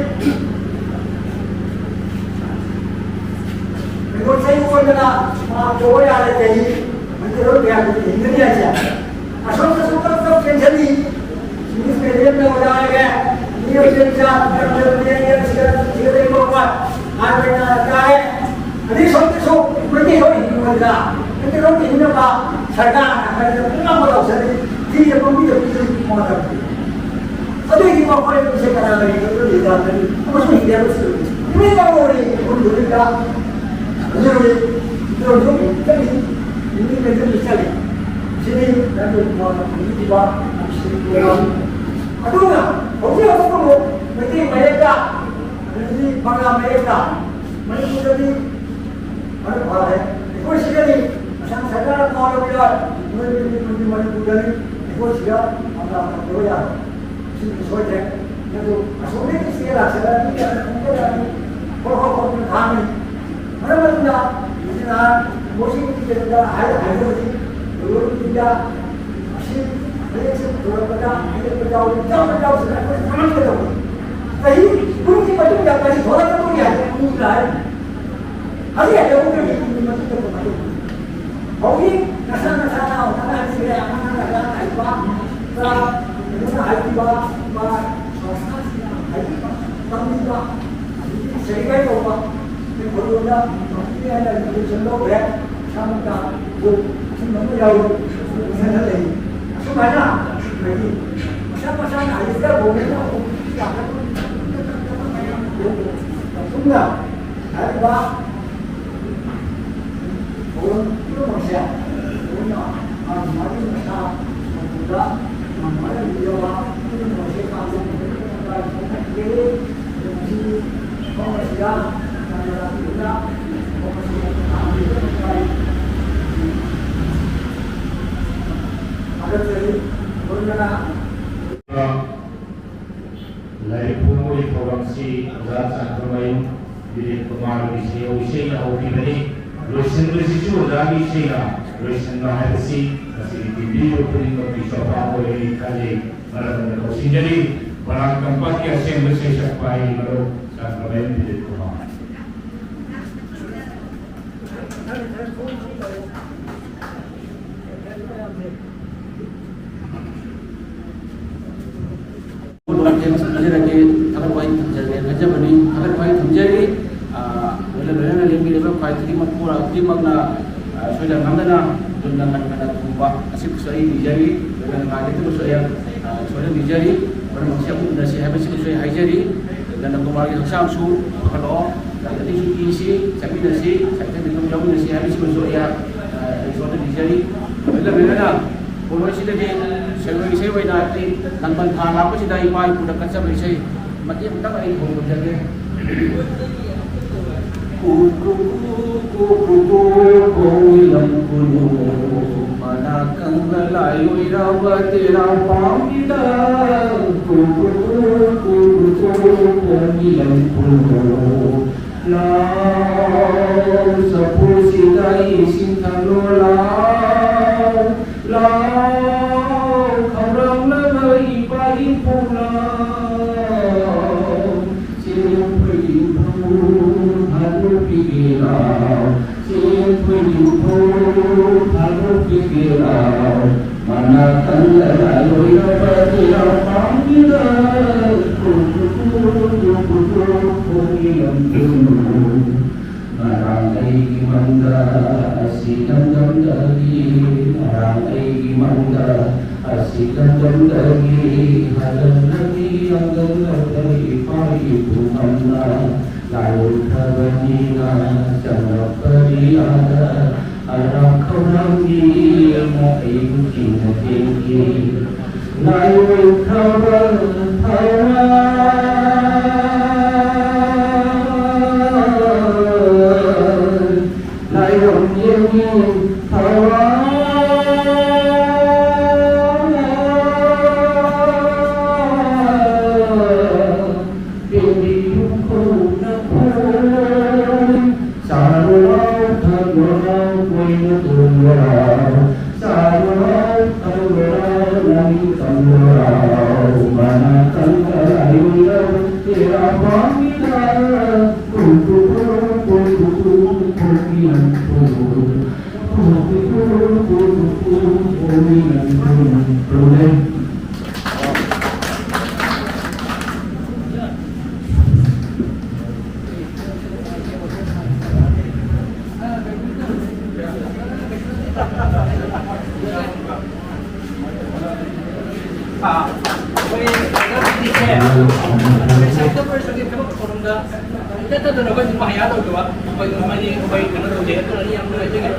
ꯃꯤꯅꯣꯠ ꯆꯍꯤ ꯑꯣꯏꯗꯅ ꯃꯥ ꯇꯧꯕ ꯌꯥꯔꯦ꯫ ꯆꯍꯤ ꯃꯩꯇꯩꯂꯣꯟ ꯀꯌꯥ ꯀꯨꯏꯅ ꯍꯤꯡꯒꯅꯤ ꯍꯥꯏꯁꯦ꯫ ꯑꯁꯣꯝꯗꯁꯨ ꯇꯞ ꯇꯞ ꯆꯦꯟꯁꯤꯜꯂꯤ꯫ ꯏꯪꯂꯤꯁ ꯃꯦꯗꯤꯌꯝꯗ ꯑꯣꯖꯥ ꯑꯣꯏꯔꯦ꯫ ꯃꯤ ꯑꯣꯏ ꯆꯦꯟ ꯆꯥ ꯁꯤꯗ ꯂꯩꯕ ꯃꯐꯝ꯫ ꯃꯩꯇꯩꯂꯣꯟꯒꯤ ꯍꯤꯡꯅꯕ ꯁꯔꯀꯥꯔꯅ ꯀꯔꯤꯗ ꯄꯨꯝꯅꯃꯛ ꯇꯧꯖꯔꯤ꯫ ꯊꯤꯗ ꯄꯪꯄꯤꯗ ꯄꯤꯖꯔꯤ ꯃꯇꯝꯗ꯫ ꯑꯗꯨꯒꯤ ꯃꯈꯣꯏ ꯑꯅꯤꯁꯦ ꯀꯅꯥ ꯂꯩꯔꯤꯒꯦ? ꯑꯗꯨ ꯂꯩꯇꯥꯗꯅꯤ꯫ ꯑꯃꯁꯨ ꯍꯤꯡꯗꯦ, ꯑꯃꯁꯨ ꯂꯩꯇꯦ꯫ ꯅꯨꯃꯤꯠ ꯑꯃ ꯑꯣꯏꯔꯦ, ꯎꯈ꯭ꯔꯨꯜ ꯅꯨꯃꯤꯠꯇ꯫ ꯍꯧꯖꯤꯛ ꯍꯧꯖꯤꯛ ꯏꯟꯗ꯭ꯔꯣꯜꯁꯨ ꯆꯠꯂꯤ, ꯅꯨꯃꯤꯠ ꯂꯩꯇꯅ ꯆꯠꯂꯤ꯫ ꯁꯤꯅꯤ ꯅꯪꯒꯤ ꯃꯣꯠꯇ ꯐꯣꯡꯗꯣꯛꯈꯤꯕ ꯁꯤꯒꯤ ꯄ꯭ꯔꯣꯒ꯭ꯔꯥꯝ꯫ ꯑꯗꯨꯅ ꯍꯧꯖꯤꯛ ꯍꯧꯖꯤꯛ ꯑꯃꯨꯛ ꯃꯩꯇꯩ ꯃꯌꯦꯛꯇ, ꯑꯗꯒꯤ ꯕꯪꯒꯥ ꯃꯌꯦꯛꯇ, ꯃꯅꯤꯄꯨꯔꯗꯗꯤ ꯃꯔꯨꯞ ꯐꯥꯔꯦ꯫ ꯑꯩꯈꯣꯏ ꯁꯤꯗꯗꯤ ꯑꯁꯥꯝ ꯁꯔꯀꯥꯔꯅ ꯄꯥꯎ ꯂꯧꯕ ꯌꯥꯏ, ꯅꯣꯏ ꯃꯅꯤꯄꯨꯔꯒꯤ ꯃꯅꯤꯄꯨꯔꯗꯅꯤ, ꯑꯩꯈꯣꯏ ꯁꯤꯗ ꯄꯥꯎꯇꯥꯛ ꯇꯧꯕ ꯌꯥꯔꯣꯏ꯫ ꯁꯤꯗꯤ ꯁꯣꯏꯗ꯭ꯔꯦ꯫ ꯑꯗꯨ ꯑꯁꯣꯝꯗꯒꯤ ꯆꯦ ꯂꯥꯛꯁꯤꯜꯂꯛꯑꯗꯤ ꯌꯥꯝꯅ ꯈꯣꯡꯖꯤꯜꯂꯛꯑꯗꯤ ꯍꯣ ꯍꯣ ꯍꯣ ꯊꯥꯡꯉꯤ꯫ ꯃꯔꯝ ꯑꯗꯨꯅ ꯍꯧꯖꯤꯛ ꯅꯍꯥꯟ ꯃꯣꯏꯁꯤꯒꯤ ꯀꯩꯅꯣꯗ ꯍꯥꯏ-, ꯍꯥꯏꯖꯕꯗꯤ ꯂꯣꯏꯔꯕꯗ ꯑꯁꯤ ꯃꯌꯦꯛꯁꯦ ꯄꯨꯔꯛꯄꯗ ꯍꯥꯏꯔꯛꯄ ꯌꯥꯎꯏ, ꯌꯥꯎꯕ ꯌꯥꯎꯗꯕ ꯑꯩꯈꯣꯏ ꯈꯪꯍꯟꯒꯗꯧꯕꯅꯤ꯫ ꯆꯍꯤ ꯀꯨꯟꯒꯤ ꯃꯇꯨꯡꯗ ꯀꯔꯤ ꯊꯣꯛꯂꯛꯀꯗꯧꯔꯤ ꯍꯥꯏꯕ ꯈꯪꯗ꯭ꯔꯦ ꯍꯥꯏꯔꯤ꯫ ꯍꯧꯖꯤꯛ ꯍꯥꯏꯗꯣꯛꯇ꯭ꯔꯗꯤ ꯀꯨꯟꯒꯤ ꯃꯇꯨꯡꯗ ꯀꯃꯥꯏꯅ ꯇꯧꯒꯅꯤ? ꯍꯧꯖꯤꯛ ꯅꯁꯥ ꯅꯁꯥꯅ ꯍꯣꯠꯅꯍꯟꯁꯤꯔꯦ, ꯑꯉꯥꯡ ꯑꯉꯥꯡ ꯍꯥꯏꯕ, ꯀꯩꯅꯣꯅ ꯍꯥꯏꯕꯤꯕ, ꯃꯥ ꯁꯪꯁꯊꯥꯁꯤꯡꯅ ꯍꯥꯏꯕꯤꯕ, ꯇꯝꯕꯤꯕ, ꯑꯗꯒꯤ ꯁꯦꯀ꯭ꯔꯤꯐꯥꯏꯁ ꯇꯧꯕ, ꯑꯩꯈꯣꯏ ꯈꯨꯜꯂꯣꯟꯗ ꯇꯝꯕꯤꯔꯦ ꯍꯥꯏꯅ ꯔꯤꯖꯣꯂꯨꯁꯟ ꯂꯧꯈ꯭ꯔꯦ, ꯏꯁꯥꯃꯛꯇ ꯑꯗꯨ ꯑꯊꯤꯡꯕ ꯑꯃ ꯌꯥꯎꯏ, ꯑꯗꯨ ꯎꯅꯗ ꯂꯩ꯫ ꯑꯁꯨꯃꯥꯏꯅ ꯑꯩꯈꯣꯏꯒꯤ ꯃꯁꯥ ꯃꯁꯥꯅ ꯍꯩꯖꯕ ꯍꯧꯅꯅ ꯑꯗꯨꯝ ꯌꯥꯅꯕ ꯃꯌꯥꯝ ꯄꯨꯟꯅ ꯍꯥꯏꯔꯤꯕ ꯊꯧꯔꯝ ꯄꯨꯝꯅꯃꯛꯁꯦ ꯂꯣꯏꯅ ꯃꯥꯒꯤ ꯃꯥꯒꯤ ꯃꯁꯥ ꯃꯇꯝꯗ ꯃꯥꯒꯤ ꯃꯥꯒꯤ ꯂꯩꯖꯕ ꯄꯨꯝꯅꯃꯛꯁꯦ ꯀꯥꯡꯂꯨꯞ ꯄꯨꯝꯅꯃꯛ ꯂꯩꯖꯕ ꯉꯁꯤ ꯃꯐꯝ ꯑꯁꯤꯗ ꯌꯥꯝꯅ ꯂꯥꯛꯄꯤꯗꯨꯅ ꯃꯐꯝ ꯑꯁꯤꯗ ꯊꯥꯒꯠꯆꯔꯤ꯫ ꯂꯣꯏꯅꯅ ꯂꯥꯏꯔꯤꯛ ꯐꯣꯡꯕꯒꯤ ꯊꯧꯔꯝꯁꯤ ꯑꯣꯖꯥ ꯆꯥꯟꯗ꯭ꯔꯃꯌꯨꯝ ꯕꯤꯔꯦꯟ ꯀꯨꯃꯥꯔꯒꯤ ꯁꯩꯍꯧ ꯏꯁꯩꯅ ꯍꯧꯈꯤꯕꯅꯤ꯫ ꯂꯣꯏꯁꯤꯟꯕꯁꯤꯁꯨ ꯑꯣꯖꯥꯒꯤ ꯏꯁꯩꯅ ꯂꯣꯏꯁꯤꯟꯕ ꯍꯥꯏꯕꯁꯤ ꯉꯁꯤꯒꯤ ꯇꯤꯟꯕꯤꯔꯤꯕ ꯈꯨꯗꯤꯡꯃꯛꯀꯤ ꯆꯥꯎꯈꯥꯛ ꯑꯣꯏꯔꯅꯤ ꯈꯜꯂꯤ꯫ ꯃꯔꯝ ꯑꯗꯨꯅ ꯂꯧꯁꯤꯟꯖꯔꯤ꯫ ꯃꯣꯏꯔꯥꯡ ꯇꯝꯄꯥꯛꯀꯤ ꯑꯁꯦꯡꯕ ꯁꯩꯁꯛꯄ ꯍꯥꯏꯔꯤ ꯃꯔꯨꯞ ꯆꯥꯟꯗ꯭ꯔꯃꯌꯨꯝ ꯕꯤꯔꯦꯟ ꯀꯨꯃꯥꯔ꯫ ꯍꯥꯏꯖꯔꯒꯦ, ꯊꯥꯒꯠ ꯋꯥꯍꯩ ꯊꯝꯖꯔꯒꯦ, ꯍꯥꯏꯖꯕꯅꯤ꯫ ꯊꯥꯒꯠ ꯋꯥꯍꯩ ꯊꯝꯖꯔꯤ꯫ ꯑ, ꯂꯣꯏꯅ ꯂꯣꯏꯅꯅ ꯂꯦꯡꯕꯤꯔꯤꯕ ꯈ꯭ꯋꯥꯏ ꯈꯨꯗꯤꯡꯃꯛꯄꯨ, ꯈꯨꯗꯤꯡꯃꯛꯅ, ꯑ, ꯑ, ꯁꯣꯏꯗꯅ ꯉꯝꯗꯅ ꯑꯗꯨꯝꯅ ꯉꯟꯅ ꯉꯟꯅ ꯊꯨꯡꯕ ꯑꯁꯤꯕꯨꯁꯨ ꯑꯩ ꯅꯤꯖꯔꯤ꯫ ꯂꯣꯏꯅꯅ ꯉꯥꯏꯒꯗꯕꯁꯨ ꯑꯩ, ꯑ, ꯁꯣꯏꯗꯅ ꯅꯤꯖꯔꯤ꯫ ꯃꯔꯝ ꯑꯁꯤ ꯑꯃꯨꯛ ꯎꯅꯁꯤ ꯍꯥꯏꯕꯁꯤꯃꯁꯨ ꯑꯩ ꯍꯥꯏꯖꯔꯤ꯫ ꯅꯟꯗꯀꯨꯃꯥꯔꯒꯤ ꯍꯛꯆꯥꯡꯁꯨ ꯐꯒꯠꯂꯛꯑꯣ꯫ ꯑꯇꯩꯁꯨ ꯄꯤꯁꯤ, ꯆꯠꯃꯤꯟꯅꯁꯤ, ꯁꯥꯏꯊꯟ ꯃꯤꯇꯣꯡ ꯌꯥꯎꯃꯤꯟꯅꯁꯤ ꯍꯥꯏꯕꯁꯤꯃꯁꯨ ꯑꯩ, ꯑ, ꯑꯩ ꯁꯣꯏꯗꯅ ꯅꯤꯖꯔꯤ꯫ ꯂꯣꯏꯅ ꯂꯣꯏꯅꯅ ꯄꯣꯂꯣꯏꯁꯤꯗꯗꯤ ꯁꯦꯟꯋꯣꯏ ꯏꯁꯩ ꯑꯣꯏꯅ ꯑꯩ ꯂꯥꯡꯕꯟ ꯊꯥ ꯂꯥꯛꯄꯁꯤꯗ ꯏꯄꯥ ꯏꯄꯨꯗ ꯀꯠꯆꯕ ꯏꯁꯩ ꯃꯇꯦꯛ ꯑꯃꯇꯪ ꯑꯩ ꯍꯧꯗꯣꯛꯆꯒꯦ꯫ ꯀꯨ ꯀꯨ ꯀꯨ ꯀꯨ ꯀꯨ ꯈꯣꯡ ꯏꯂꯝ ꯈꯨꯅꯨ, ꯃꯅꯥ ꯀꯪꯂ ꯂꯥꯏ ꯑꯣꯏꯔꯕ ꯇꯦꯔꯥ ꯄꯥꯝꯕꯤꯗ꯫ ꯀꯨ ꯀꯨ ꯀꯨ ꯀꯨ ꯀꯨ ꯈꯣꯡ ꯏꯂꯝ ꯈꯨꯅꯨ, ꯂꯥꯎ ꯆꯐꯨꯁꯤꯗ ꯏꯁꯤꯡ ꯊꯛꯂꯣ ꯂꯥꯎ꯫ ꯂꯥꯎ ꯈꯧꯔꯥꯡꯂꯕ ꯏꯄꯥ ꯏꯄꯨ ꯂꯥꯎ꯫ ꯆꯦꯟꯊꯣꯏ ꯏꯄꯨ ꯊꯥꯗꯣꯛꯄꯤꯒꯦ ꯂꯥꯎ꯫ ꯆꯦꯟꯊꯣꯏ ꯏꯄꯨ ꯊꯥꯗꯣꯛꯄꯤꯒꯦ ꯂꯥꯎ꯫ ꯃꯅꯥ ꯀꯟꯗ ꯂꯣꯏꯔꯕ ꯇꯦꯔꯥ ꯄꯥꯝꯕꯤꯗ ꯀꯨ ꯀꯨ ꯀꯨ ꯀꯨ ꯀꯨ ꯈꯣꯡ ꯏꯂꯝ ꯈꯨꯅꯨ꯫ ꯉꯔꯥꯡ ꯑꯩꯒꯤ ꯃꯪꯗ ꯑꯁꯤ ꯂꯝꯗꯝꯗꯒꯤ, ꯉꯔꯥꯡ ꯑꯩꯒꯤ ꯃꯪꯗ ꯑꯁꯤ ꯂꯝꯗꯝꯗꯒꯤ ꯍꯜꯂꯛꯂꯕꯤ ꯌꯥꯡꯂꯛꯂꯕ ꯏꯄꯥ ꯏꯄꯨ ꯃꯪꯅ ꯂꯥꯏꯑꯣꯏꯈ꯭ꯔꯕꯅꯤꯅ ꯆꯪꯂꯛꯄꯅꯤ ꯑꯥꯗ ꯑꯔꯥꯛ ꯈꯧꯔꯥꯡꯕꯤꯅ ꯑꯩꯕꯨ ꯀꯤꯅ ꯆꯦꯟꯈꯤ꯫ ꯂꯥꯏꯑꯣꯏꯈ꯭ꯔꯕ ꯊꯋꯥꯏ ꯂꯥꯏꯔꯝ ꯌꯦꯡꯉꯤ ꯊꯋꯥꯏ ꯄꯦꯟꯕꯤ ꯏꯪꯈꯣꯜꯅ ꯈꯣꯏ ꯆꯥꯔꯣ ꯂꯥꯎ ꯊꯛꯂꯣ ꯂꯥꯎ ꯀꯣꯏꯅ ꯇꯣꯡꯂꯣ ꯂꯥꯎ ꯆꯥꯔꯣ ꯂꯥꯎ ꯊꯛꯂꯣ ꯂꯥꯎ ꯂꯥꯏꯅꯤꯡ ꯇꯝꯂꯣ ꯂꯥꯎ ꯃꯅꯥ ꯀꯟꯕ ꯂꯥꯏꯑꯣꯏꯔꯕ ꯇꯦꯔꯥ ꯄꯥꯝꯕꯤꯗ ꯀꯨ ꯀꯨ ꯀꯨ ꯀꯨ ꯀꯨ ꯀꯨ ꯈꯣꯡ ꯏꯂꯝ ꯈꯨꯅꯨ꯫ ꯑꯥ, ꯑꯩꯈꯣꯏ ꯑꯣꯖꯥꯁꯤꯡꯁꯦ ꯁꯥꯍꯤꯇ꯭ꯌ ꯄꯔꯤꯁꯠꯀꯤ ꯊꯕꯛ ꯊꯧꯔꯝꯗ ꯆꯠꯇꯗꯅ ꯑꯩꯈꯣꯏ ꯑꯗꯨꯝ ꯍꯌꯥ ꯇꯧꯗꯕ, ꯑꯩꯈꯣꯏ ꯑꯗꯨꯝ ꯃꯅꯤ ꯑꯩꯈꯣꯏ ꯀꯩꯅꯣ ꯇꯧꯖꯩ, ꯑꯗꯨꯅ ꯑꯩ ꯌꯥꯝ ꯅꯨꯡꯉꯥꯏꯖꯩ꯫